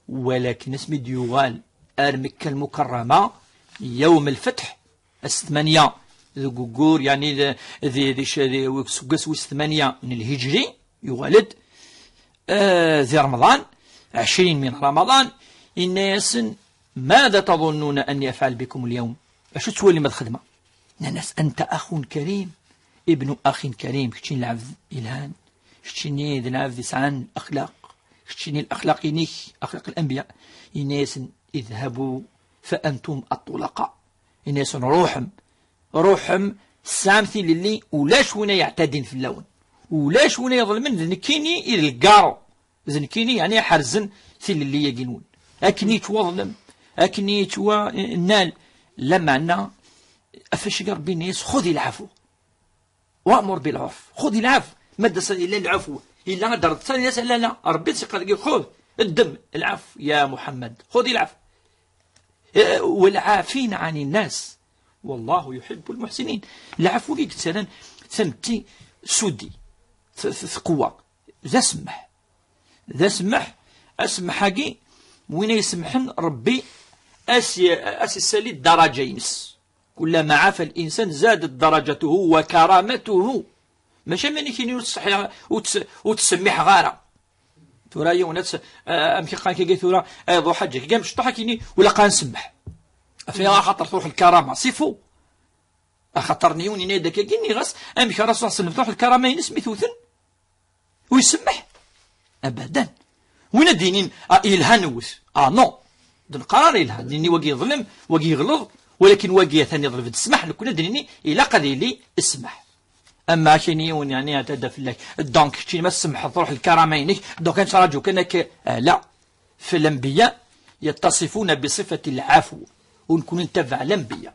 walakin asmi d-yuɣal ar Mekka Lmukarrama, yawm lfetḥ, ass tmanya deg uggur, yeɛni d, di, di, di, deg useggas wis tmanya n lhijri, yuɣal-d, eh, di Remḍan, ɛecrin min Ramaḍan, yenna-yasen: ماذا تظنون أني أفعل بكم اليوم؟ Acu tettwalim ad xedmeɣ? Nnan-as: أنت أخ كريم، ابن أخ كريم، keččini d lɛebd yelhan, keččini d lɛebd yesɛan axlaq, Keččini laxlaq-inek, axlaq lanbiya. Yenna-yasen: "Idhabu fa antum at-tulaqa." Yenna-yasen: "Ruḥem, ruḥem, tesɛam tilelli, ulac win ay yeɛtadin fell-awen, ulac win ay iḍelmen, d nekkini i d lgaru, d nekkini, yeɛni, iḥerzen tilelli-agi-nwen." Akken yettwaḍlem, akken yettwanal, lameɛna, ɣef acu i Ṛebbi yenna-yas: "Xud ilɛafu." وأمر بالعرف، خذ العفو. Ma d-as yella lɛafu, yella ad d-terreḍ, لا، لا، Ṛebbi tt-iqqar dagi: "خذ، ddem العفو يا محمد، خذ العفو." Eh, والعافين عن الناس والله يحب المحسنين. Lɛafu i yettarran tametti s udi, t-, t-, tqewwa. D asemmeḥ. D asemmeḥ. Asemmeḥ-agi, win ay isemḥen, Ṛebbi as-, as-issali ddaraǧa-ines. كلما عفا الإنسان زادت درجته وكرامته. Mačči am akken ur ttṣeḥḥiɣ, ur tt-, ur ttsemmiḥeɣ ara. Tura yiwen ad tt-, ah, amek iqqan kagi tura, ah, iḍu ḥaǧa, kagi amecṭuḥ akini, ula qan semmeḥ. Ɣef axaṭer truḥ lkarama, c'est faux. Axaṭer n yiwen yenna-d akkagi, nniɣ-as, amek ara s-, s-, truḥ lkarama-ines mi tewten? Ur isemmeḥ? Abadan. Win ad d-yinin: "Ah, yelha newwet." Ah, non. D neqqar ara yelha. Nini wagi yeḍlem, wagi yeɣleḍ, walakin wagi atan yeḍleb-d ssmaḥ, nekkni ad d-nini ilaq ad yili ssmaḥ. Ama akken yiwen, yeɛni, iɛtadda fell-ak, donc keččini ma tsemḥeḍ, truḥ lkarama-inek, donc ad nettraǧu kan akka. Ah, la. فالأنبياء يتصفون بصفة العفو. Ur nekkni ntabaɛ lanbiya.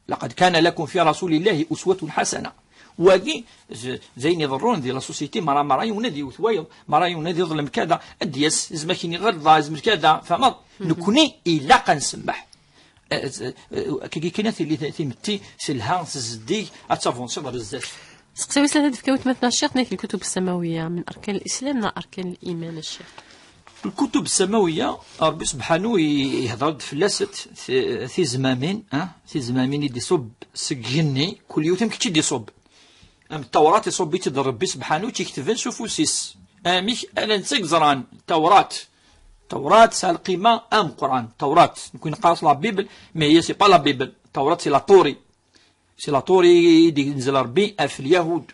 لقد كان لكم في رسول الله أسوة حسنة. Wagi, z-, d ayen iḍerrun di la société, mara, mara yiwen ad yewwet wayeḍ, mara yiwen ad iḍlem kada, ad d-yas, izmer kini ɣelḍa, izmer kada, tfehmeḍ? Nekkni ilaq ad nsemmeḥ. Eh, z-, eh, akkagi kan ad tili t-, timetti telha, s zeddig, ad tavansiḍ ɣer zdat. Seqsi wis tlata d-tefka weltma-tneɣ Ccix, tenna-k: الكتب السماوية من أركان الإسلام neɣ أركان الإيمان a Ccix? Lkutub samawiya, Ṛebbi sebḥanu i-, ihder-d fell-asent ti-, tizmamin, ah, tizmamin i d-iṣubb seg igenni, kul yiwet am kečč i d-iṣubb. Am Tawrat iṣubb-itt-id Ṛebbi sebḥanu, tt-iketben s ufus-is. Amek ala netta i yeẓran Tawrat. Tawrat tesɛa lqima ameqqran. Tawrat, nekkni neqqar-as la Bible, mais هي c'est pas la Bible. Tawrat c'est la Torah. C'est la Torah i d-yenzel Ṛebbi ɣef Lyahud.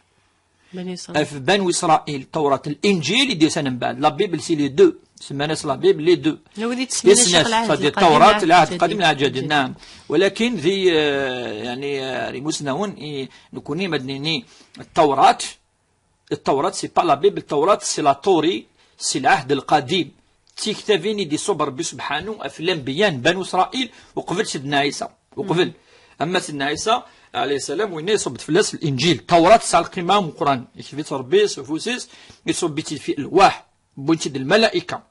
Bani Israil. Ɣef Banu Israil, Tawrat, Linǧil i d-yusan mbeɛd. La Bible, c'est les deux. Semman-as la Bible, les deux. Lawid i tesmin Tis snat, lɛahd c'est-à-dire lqadim, Tawrat, lɛahd lqadim, lɛahd lǧadid, naɛam. Walakin di, eh, yeɛni, eh, ar imusnawen, i, nekkni ma d-nini Tawrat, Tawrat, c'est pas la Bible, Tawrat, c'est la Torah, c'est lɛahd lqadim. D tiktabin i d-iṣubb Ṛebbi sebḥanu ɣef lanbiya n Banu Israil, uqbel Sidna Ɛisa. Uqbel. Ama Sidna Ɛisa, alayhi salam, winna iṣubb-d fell-as Linǧil. Tawrat tesɛa lqima meqqran. Ikteb-itt Ṛebbi s ufus-is, iṣubb-itt-id fi lwaḥ. Wwin-tt-id lmalayka.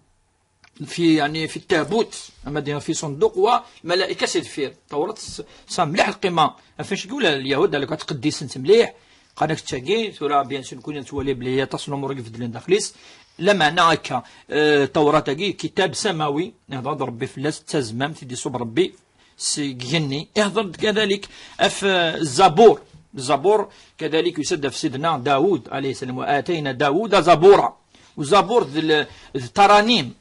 Fi, yeɛni, fi tabut. Ama d-, fi ṣunduq wa, lmalayka si deffir. Tawrat s-, tesɛa mliḥ lqima. Ɣef acu ula Lyahud, ala ttqeddisen-tt mliḥ. Qqaren-ak d tagi, tura, bien sûr, nekkni nettwali belli aṭas n lumuṛ i ibeddlen daxel-is. Lameɛna akka, eh, Tawrat-agi, kitab samawi, ihder-d Ṛebbi fell-as, d tazmamt i d-iṣubb Ṛebbi seg igenni. Ihder-d kadalik ɣef, eh, Zabur. Zabur, kadalik, yusa-d ɣef Sidna Dawud, alayhi salam, وآتينا داود زبورا. U Zabur d l-, d taranim,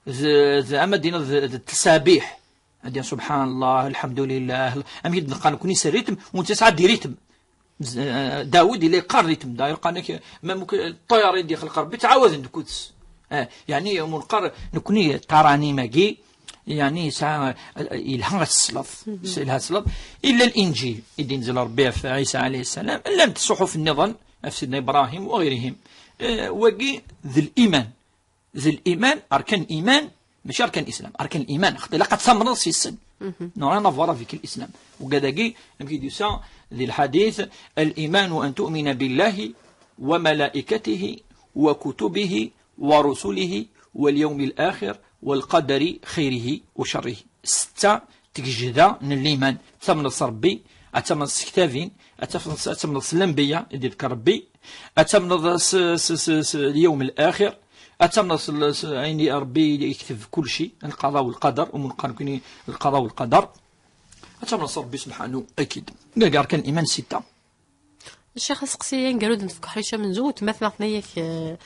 d, d, ama d-tiniḍ d, d ttsabiḥ. Ad d-yan, subḥan Llah, lḥemdulillah, amek i d-neqqar nekkni s rritm, u netta yesɛa di rritm. Z-, eh, Dawud yella yeqqar rritm, d'ailleurs, qqaren-ak, ma mumkin, ṭṭayar i d-ixleq Ṛebbi, ttɛawaden deg kuds. Eh, yeɛni, mu neqqar nekkni taranim-agi, yeɛni, yesɛa, eh, yelha ad tesleḍ. Yelha ad tesleḍ. Illa Linǧil, i d-inzel Ṛebbi ɣef Ɛisa alayhi salam, llant ṣṣuḥuf nniḍen, ɣef Sidna Ibrahim, wa ɣirihim. Eh, wagi d liman. D liman, أركان الإيمان, ماشي أركان الإسلام, أركان الإيمان, خاطر إلا قد تمرض في السن. Non, rien à voir avec l'islam. وكذاكي، يمكن يدوسا ذي الحديث: الإيمان أن تؤمن بالله وملائكته وكتبه ورسله واليوم الآخر والقدر خيره وشره. Ssetta tgejda n liman. Tamneḍ s Ṛebbi, ad tamneḍ s tektabin, ad tamneḍ s, ad tamneḍ s lanbiya i d-iḍker Ṛebbi, ad tamneḍ s, s, s, s lyawm al-axir, ad tamneḍ s, s ayen i Ṛebbi yekteb kulci, lqaḍa u lqader, u mu neqqar nekkni lqaḍa u lqader, ad tamneḍ s Ṛebbi subḥanu akid. Gagi أركان الإيمان ستة. Ccix, aseqsi aneggaru d-nefk uḥric amenzu, weltma-tneɣ tenna-yak, eh,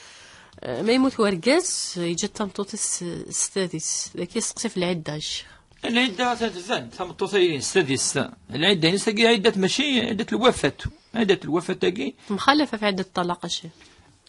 eh, ma yemmut wergaz, yeǧǧa-d tameṭṭut-is s, s tadist. Dagi aseqsi ɣef lɛidda, a Ccix. Lɛidda atan tban, tameṭṭut-agi s tadist. Lɛidda-ines tagi ɛiddat, mačči ɛiddat lwafat. Ɛiddat lwafat-agi. Temxalaf ɣef ɛiddat ṭṭalaq, a Ccix.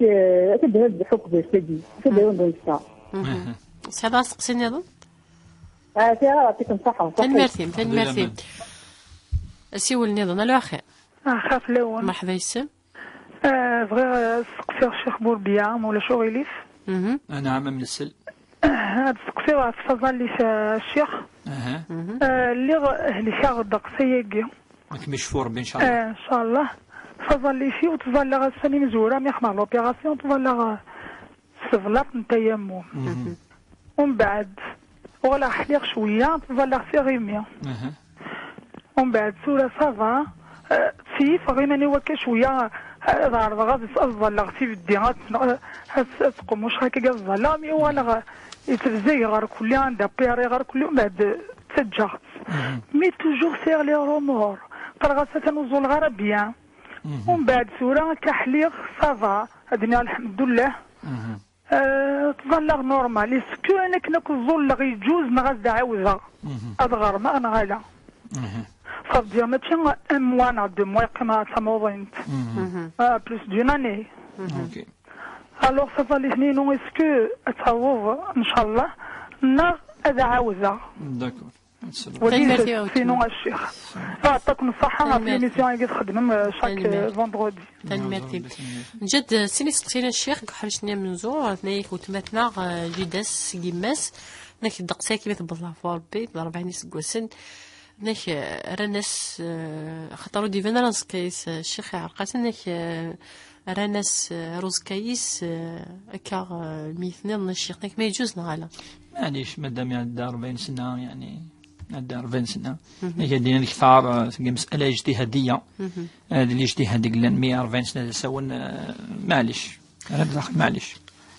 eh, ad d-hud lḥukm tagi. Ad d-hud netta. Tesɛiḍ asteqsi nniḍen? Ah, tiɣra, yɛṭikem ṣṣeḥḥa. Tanemmirt-im, tanemmirt-im. Asiwel nniḍen, alo axir. Ah, xaf lawen. Merḥba yes-m. Ah, bɣiɣ, ah, ad steqsiɣ Ccix Burbiya, ma ulac uɣilif. Mhm. Anɛam, am nsel. Ah, ad steqsiɣ ɣef tẓallit, ah, Ccix. Aha. Mhm. Ah, lliɣ helkeɣ ddeqs ayagi. Ad kem-icfu Rebbi, ncallah. Ah, ncallah. Tẓallit-iw ttẓallaɣ ass-a n imezwura, mi xedmeɣ l'opération, ttẓallaɣ, ah, s teblaḍt n tayammum. Mhm. Umbeɛd, uɣaleɣ ḥliɣ cwiya, ttẓallaɣ s iɣimi. Aha. Umbeɛd tura ça va, eh, ttseyyifeɣ iman-iw akka cwiya, eh, ad ɛerḍeɣ ad, ad ẓẓalleɣ s ibeddi, ad, ad, ad squmuceɣ akka ad ẓẓalleɣ, mi uɣaleɣ, eh, yettbezziy ɣer kulli, anda wwiɣ ɣer kulli, umbeɛd, eh, ttaǧǧaɣ-tt. Mhm. Mais toujours sɛiɣ les remords. Qqareɣ-as atan ur ẓẓulleɣ ara bien. Mhm. Umbeɛd tura akka ḥliɣ, ça va, ad iniɣ lḥemdullah. Mhm. Euh, ttẓallaɣ normal. Est-ce que akken akk ẓẓulleɣ yeǧǧuz neɣ ad d-ɛawdeɣ? Mhm. Ad ɣermeɣ neɣ ala? Mhm. Ça veut dire mačči un mois neɣ deux mois yeqqim ɣer tamuḍint. Mhm. Mhm. Ah, plus d'une année. Mhm. Ok. Alors, taẓallit-nni-inu, est-ce que ad taweḍ, ncallah, neɣ ad ɛawdeɣ? D'accord. Wagi. Tanemmirt-im, sinon a ccix. Ah, yeɛṭikum ṣṣeḥḥa ɣef l'émission-agi txeddmem, euh, chaque, euh, vendredi. Tanemmirt-im. Nǧa-d, euh, sin isteqsiyen a ccix, deg uḥric-nni amenzu, tenna-yak weltma-tneɣ, euh, jida-s seg yemma-s, tenna-k ddeqs-agi mi tewweḍ leɛfu Rebbi, d rebɛin iseggasen, tenna-k, euh, rran-as, euh, axaṭer ur d-iban ara uẓekka-is, euh, ccix iɛreq-as, tenna-k, euh, rran-as, euh, ar uẓekka-is, euh, akka, euh, lmeyt-nniḍen a ccix, tenna-k ma yeǧǧuz neɣ ala? Maɛlic, madam iɛedda rebɛin sna, yeɛni, iɛedda rebɛin sna. Mhm. Yak ad d-inin ktar, eh, seg lmasala ijtihadiya. Mhm. Eh, d lijtihad i yellan, mi rebɛin sna d asawen, eh, maɛlic. Ara d-taxem, maɛlic.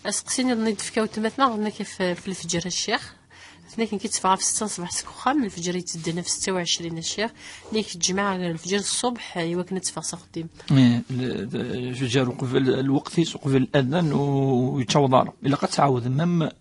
Aseqsi nniḍen i d-tefka weltma-tneɣ, tenna-k ɣef, ɣef lefǧer a ccix. Tenna-k nekk i tteffɣeɣ ɣef setta n ṣṣbeḥ seg uxxam, lefǧer yettedden ɣef setta u ɛecrin a ccix. Tenna-k ǧǧmeɣ lefǧer ṣṣbeḥ, eh, i wakken ad teffeɣ s axeddim. Eh, le-, le-, lefǧer uqbel, lweqt-is uqbel adan u-, ur yettaweḍ ara. Ilaq ad tɛawdem, même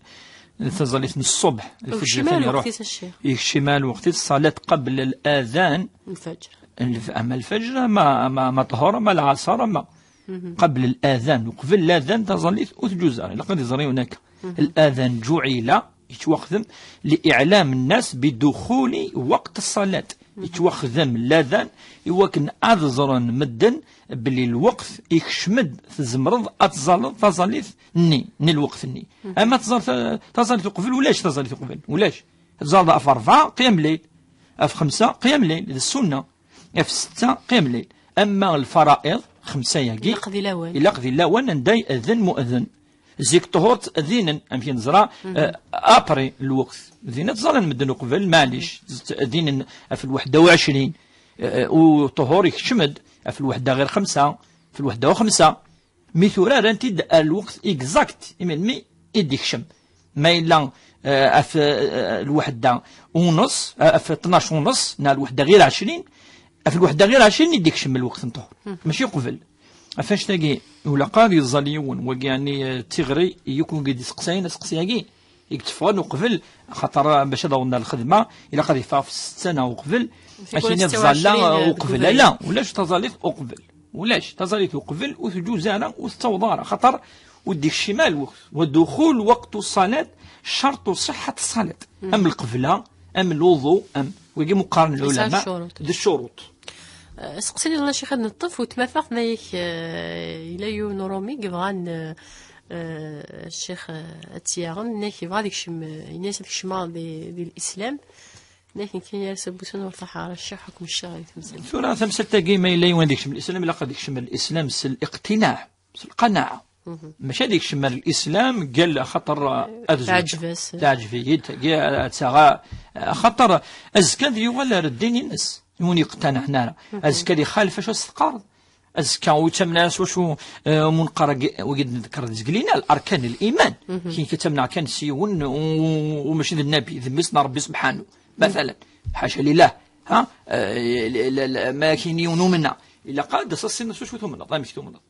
taẓallit n ṣṣbeḥ, lfeǧr, yekcim ara lweqt-is a ccix. Yekcim ara lweqt-is, ṣṣalat qabel al-adan. Lfeǧr. Lf-, ama lfeǧr, ama, ama, ama ṭhur, ama lɛaṣer, ama. Mhm. Qabel al-adan, uqbel al-adan, taẓallit ur tǧuz ara. Ilaq ad iẓri yiwen akka. Mhm. Al-adan ǧuɛila, yettwaxdem, li iɛlam nnas bi duxuli waqt ṣṣalat. Yettwaxdem ladan i wakken ad ẓren medden belli lweqt ikcem-d, tzemreḍ ad tẓalleḍ taẓallit-nni, n lweqt-nni. Ama tẓallit, taẓallit uqbel, ulac taẓallit uqbel, ulac. Tẓalleḍ ɣef rebɛa, qiyam lleyl, ɣef xemsa, qiyam lleyl, d ssunna, ɣef setta, qiyam lleyl. Ama lfara'iḍ, xemsa-yagi, ilaq di lawan. Ilaq di lawan anda i eden mu'den. Zik ṭṭhur ttadinen, amek i neẓra, eh, après lweqt. Din ad ẓallen medden uqbel, maɛlic, ttadinen ɣef lweḥda u ɛecrin, eh, u ṭṭhur ikcem-d ɣef lweḥda ɣir xemsa, ɣef lweḥda u xemsa. Mi tura rran-t-id ar lweqt exact, i melmi i d-ikcem. Ma yella, eh, ɣef, eh, lweḥda u nneṣ, eh, ɣef ṭnac u nneṣ, neɣ lweḥda ɣir ɛecrin, ɣef lweḥda ɣir ɛecrin i d-ikcem lweqt n ṭṭhur. Mačči uqbel. Ɣef annect-agi, ulaq ad yeẓẓal yiwen, wagi, yeɛni, eh, d tiɣri i yakk wigi d-iseqsayen, aseqsi-agi i yetteffɣen uqbel, axaṭer, eh, bac ad awḍen ar lxedma, ilaq ad yeffeɣ ɣef ssetta neɣ uqbel, tikwal akken ad ẓalleɣ, eh, uqbel. Ala, ulac taẓallit uqbel. Ulac taẓallit uqbel, ur tǧuz ara, ur tettaweḍ ara, axaṭer ur d-ikcim ara lweqt. Wa duxul waqtu ṣṣalat, cerṭu ṣiḥḥat ṣṣalat. Am lqebla, am luḍu, am wigi mu qqaren lɛulama, d ccuruṭ. Eh, seqsi niḍen a ccix ad neṭṭef, u tmata tenna-yak, eh, yella yiwen n Urumi yebɣan, eh, eh, ccix, eh, ad tt-yaɣen, yenna-yak yebɣa ad ikcem, eh, yenna-yas ad kecmeɣ di, di lislam. Yenna-yak nekkini ar sabbusan ur ṭaḥ ara ccix ḥukm ccṛeɛ di temsalt. Tura tamsalt-agi ma yella yiwen ad ikcem lislam, ilaq ad ikcem lislam s liqtinaɛ, s lqanaɛa. Mačči ad ikcem ar lislam, qal axaṭer ad zewǧeɣ. Teɛǧeb-as. Teɛǧeb-iyi-d, tagi, ad taɣ, axaṭer azekka ad yuɣal ar ddin-ines, yiwen yeqtanaɛen ara. Azekka ad ixalef acu as-teqqareḍ. Azekka ur yettamen ara s wacu, eh, mu neqqar agi, wagi d-neḍker d zgelina, arkan n liman. Kien yettamen kan s yiwen, u, u mačči d nnabi, d mmi-s n Ṛebbi subḥanu. Matalan, ḥaca lillah, ha? Eh, la, la, la, ma kien yiwen umna, ilaq ad as-assineḍ s wacu tumneḍ, amek tumneḍ.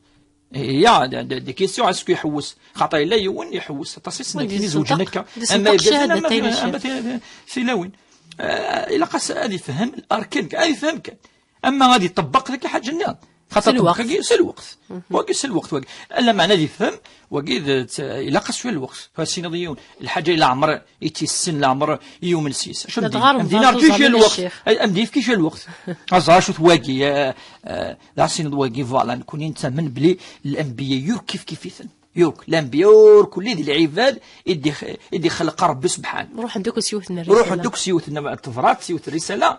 Ya, d, d, d question, est-ce que iḥewwes? Xaṭer yella yiwen iḥewwes, aṭas i ssneɣ, win izewǧen akka, d ama irgazen, ama, ama ti-, tilawin. Eh, ilaq-as ad ifhem arkan, ad ifhem kan. Ama ad iṭebbeq deg lḥaǧa-nni. Xaṭer s lweqt. Ṭebbq-agi s lweqt. Wagi s lweqt, wagi. Lameɛna ad ifhem, wagi d, d, ilaq-as cwiya lweqt. Ad tiniḍ yiwen, lḥaǧa i leɛmer i tt-issen, leɛmer i yumen s-yes. Acu am d-, am d-, am d-, am d-yefki cwiya lweqt. Aẓar acu-t wagi, eh, eh, d asiniḍ wagi, voilà, nekkni nettamen belli lanbiya ur kif kif-iten. Yakk, lanbiya ur kulli d lɛibad i d-ix-, i d-ixleq Ṛebbi subḥanu. Ruḥen-d akk s yiwet n rrisala. Ruḥen-d akk s yiwet n tebrat, s yiwet n rrisala.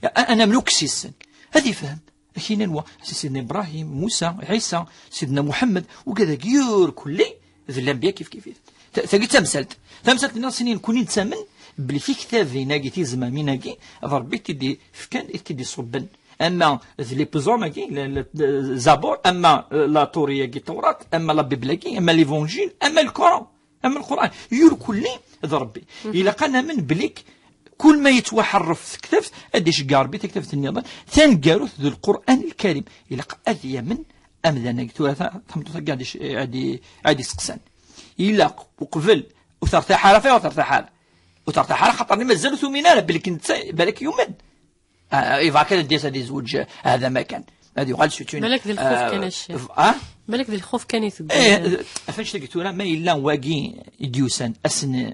A-, a-, ad namen akk s-issen. Ad ifhem. Akken anwa, si Sidna Ibrahim, Musa, Ɛisa, Sidna Muḥemmed, ugad-agi ur kulli d lanbiya kif kif-it. Ta-, tagi d tamsalt. Tamsalt-nniḍen, nekkni nettamen belli tiktabin-agi, tizmamin-agi, d Ṛebbi i t-id-ifkan, i t-id-iṣubben. Ama d les psaumes-agi, le, le, le Zabur, ama, euh, la Torah-agi, Tawrat, ama la Bible-agi, ama l'Évangile, ama le Coran, ama Lqur'an. Ur kulli d Ṛebbi. Ilaq ad namen belli kul ma yettwaḥerref tektabt, ad iceggeɛ Ṛebbi taktabt nniḍen taneggarut d Lqur'an Lkarim. Ilaq ad yamen amdan-agi. Tura ta-, tameṭṭut-agi ad ic-, ad i-, ad iseqsan. Ilaq uqbel, ur tertaḥ ara, ɣef ayen ur tertaḥ ara? Ur tertaḥ ara, xaṭer mazal ur tumin ara belli netta balak yumen. Ah, yebɣa kan ad d-yas ad yezweǧ, ah, hada ma kan. Ad yuɣal s utun. Balak d lxuf kan, ah, a ccix. Ah? Balak d lxuf kan i teggan. Eh, ɣef annect-agi tura, ma yella wagi i d-yusan, ad s-n-,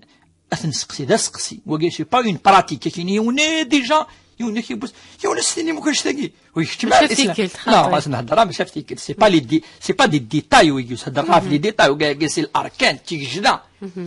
ad t-nseqsi, d aseqsi. Wagi, c'est pas une pratique. Akken yiwen, eh, déjà, yiwen ak-yewwes, yiwen ad s-tini mukk annect-agi. Ur ikeččem ara lislam. Mačči ɣef tikkelt, xaṭi. Non, ad s-nhedder, ah, mačči ɣef tikkelt. C'est pas les dé-, c'est pas des détails, wagi, ur s-hedder ɣef les détails, wagi, c'est l'arkan, tigejda.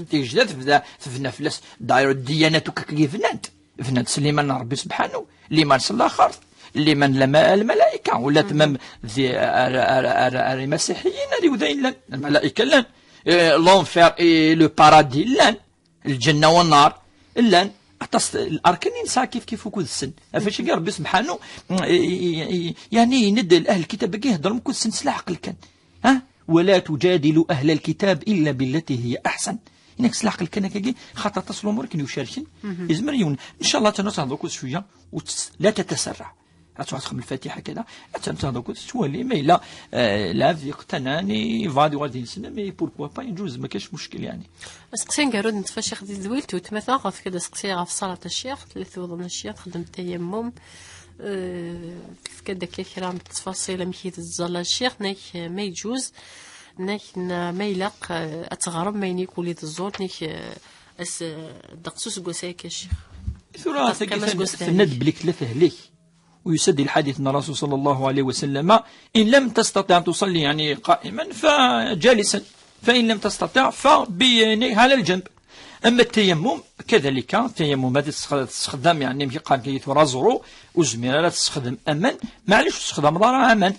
Tigejda tebda, tebna fell-as, d'ailleurs, ddiyanat akk akka i bnant. Bnant s liman n Ṛebbi subḥanu, liman s laxert, liman n lma-, lmalayka, ula d même di, ar, ar, ar, ar imasiḥiyen, ar iwdayen llan, lmalayka llan, eh, l'enfer et le paradis llan, lǧenna wa nnar llan, aṭas n larkan i nesɛa kif kif ukud-sen. Ɣef wacagi Ṛebbi subḥanu, eh, eh, eh, yeɛni yenna-d ahl lkitab-agi heddrem ukud-sen s leɛqel kan. Ha? ولا تجادلوا أهل الكتاب إلا بالتي هي أحسن. Inek s leɛqel kan akkagi, xaṭer aṭas n lumuṛ i ken-yucerken. Izmer yiwen. Ncallah, ad tt-nehder akked cwiya, u tt-, la tataserreɛ. Ad truḥ txemmem lfatiḥa kada, ad tt-nehder akked tettwali, ma yella, eh, lɛebd yeqtanan, yebɣa ad yuɣal d ineslem, mais pourquoi pas, yeǧuz, ma kac muckil, yeɛni. Aseqsi aneggaru d neṭfa ccix di tedwilt, u tmata ɣef kad aseqsi ɣef ṣṣalat a ccix, tella tuḍen a ccix, txeddem tayammum, eh, tefka-d akka kra n ttfaṣil amek i tettẓalla a ccix, nek, eh, ma yeǧuz, nek, n-, ma ilaq, eh, ad teɣrem ma ini kuli teẓẓul, nek, eh, as-, eh, ddeqs useggas-a akka a ccix. Tura tagi tenna-d belli tella tehlek. ويسد الحديث أن الرسول صلى الله عليه وسلم: إن لم تستطع أن تصلي يعني قائما فجالسا، فإن لم تستطع ف يعني على الجنب. أما التيمم كذلك، التيمم هذا تسخ-، تستخدم يعني كي قال كي ثورة زرو، وزمير لا تستخدم أمن، معليش تستخدم ضرر أمن.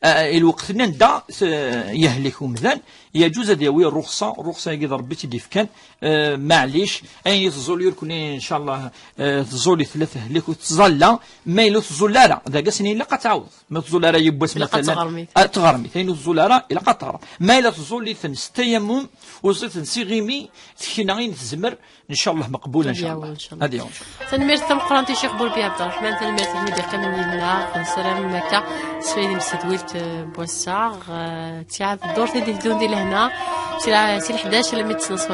آه، الوقت نندا س-، يهلك ومذان، يجوز هذا يوي الرخصة، الرخصة يقدر ربي تدي فكان. آه، معليش، أين يتزول يركني إن شاء الله، آه، تزولي ثلاثة هلك وتزال لا، ما يلو تزول لا، لا، ذا قسني لا قتعوض. ما تزول لا يبوس إلا قد مثلًا. تغرمي. آه، تغرمي، ثاني تزول لا، إلا قد تغرم. ما إلا تزول لي ثنس تيمم، وزيت نسي غيمي، ثكينا غين تزمر، إن شاء الله مقبول إن شاء الله. إن شاء الله. هذه هو. Tanemmirt tameqqrant i Ccix Burbi Ɛebd Ṛṛeḥman, tanemmirt i wid yeqqimen yid-neɣ, ad nessarem akka sfayda n tsedwilt, eh, n wass-a, eh, ttiɛad ddurt i d-iteddun di lehna, si la-, si leḥdac almi d ttnaṣfa.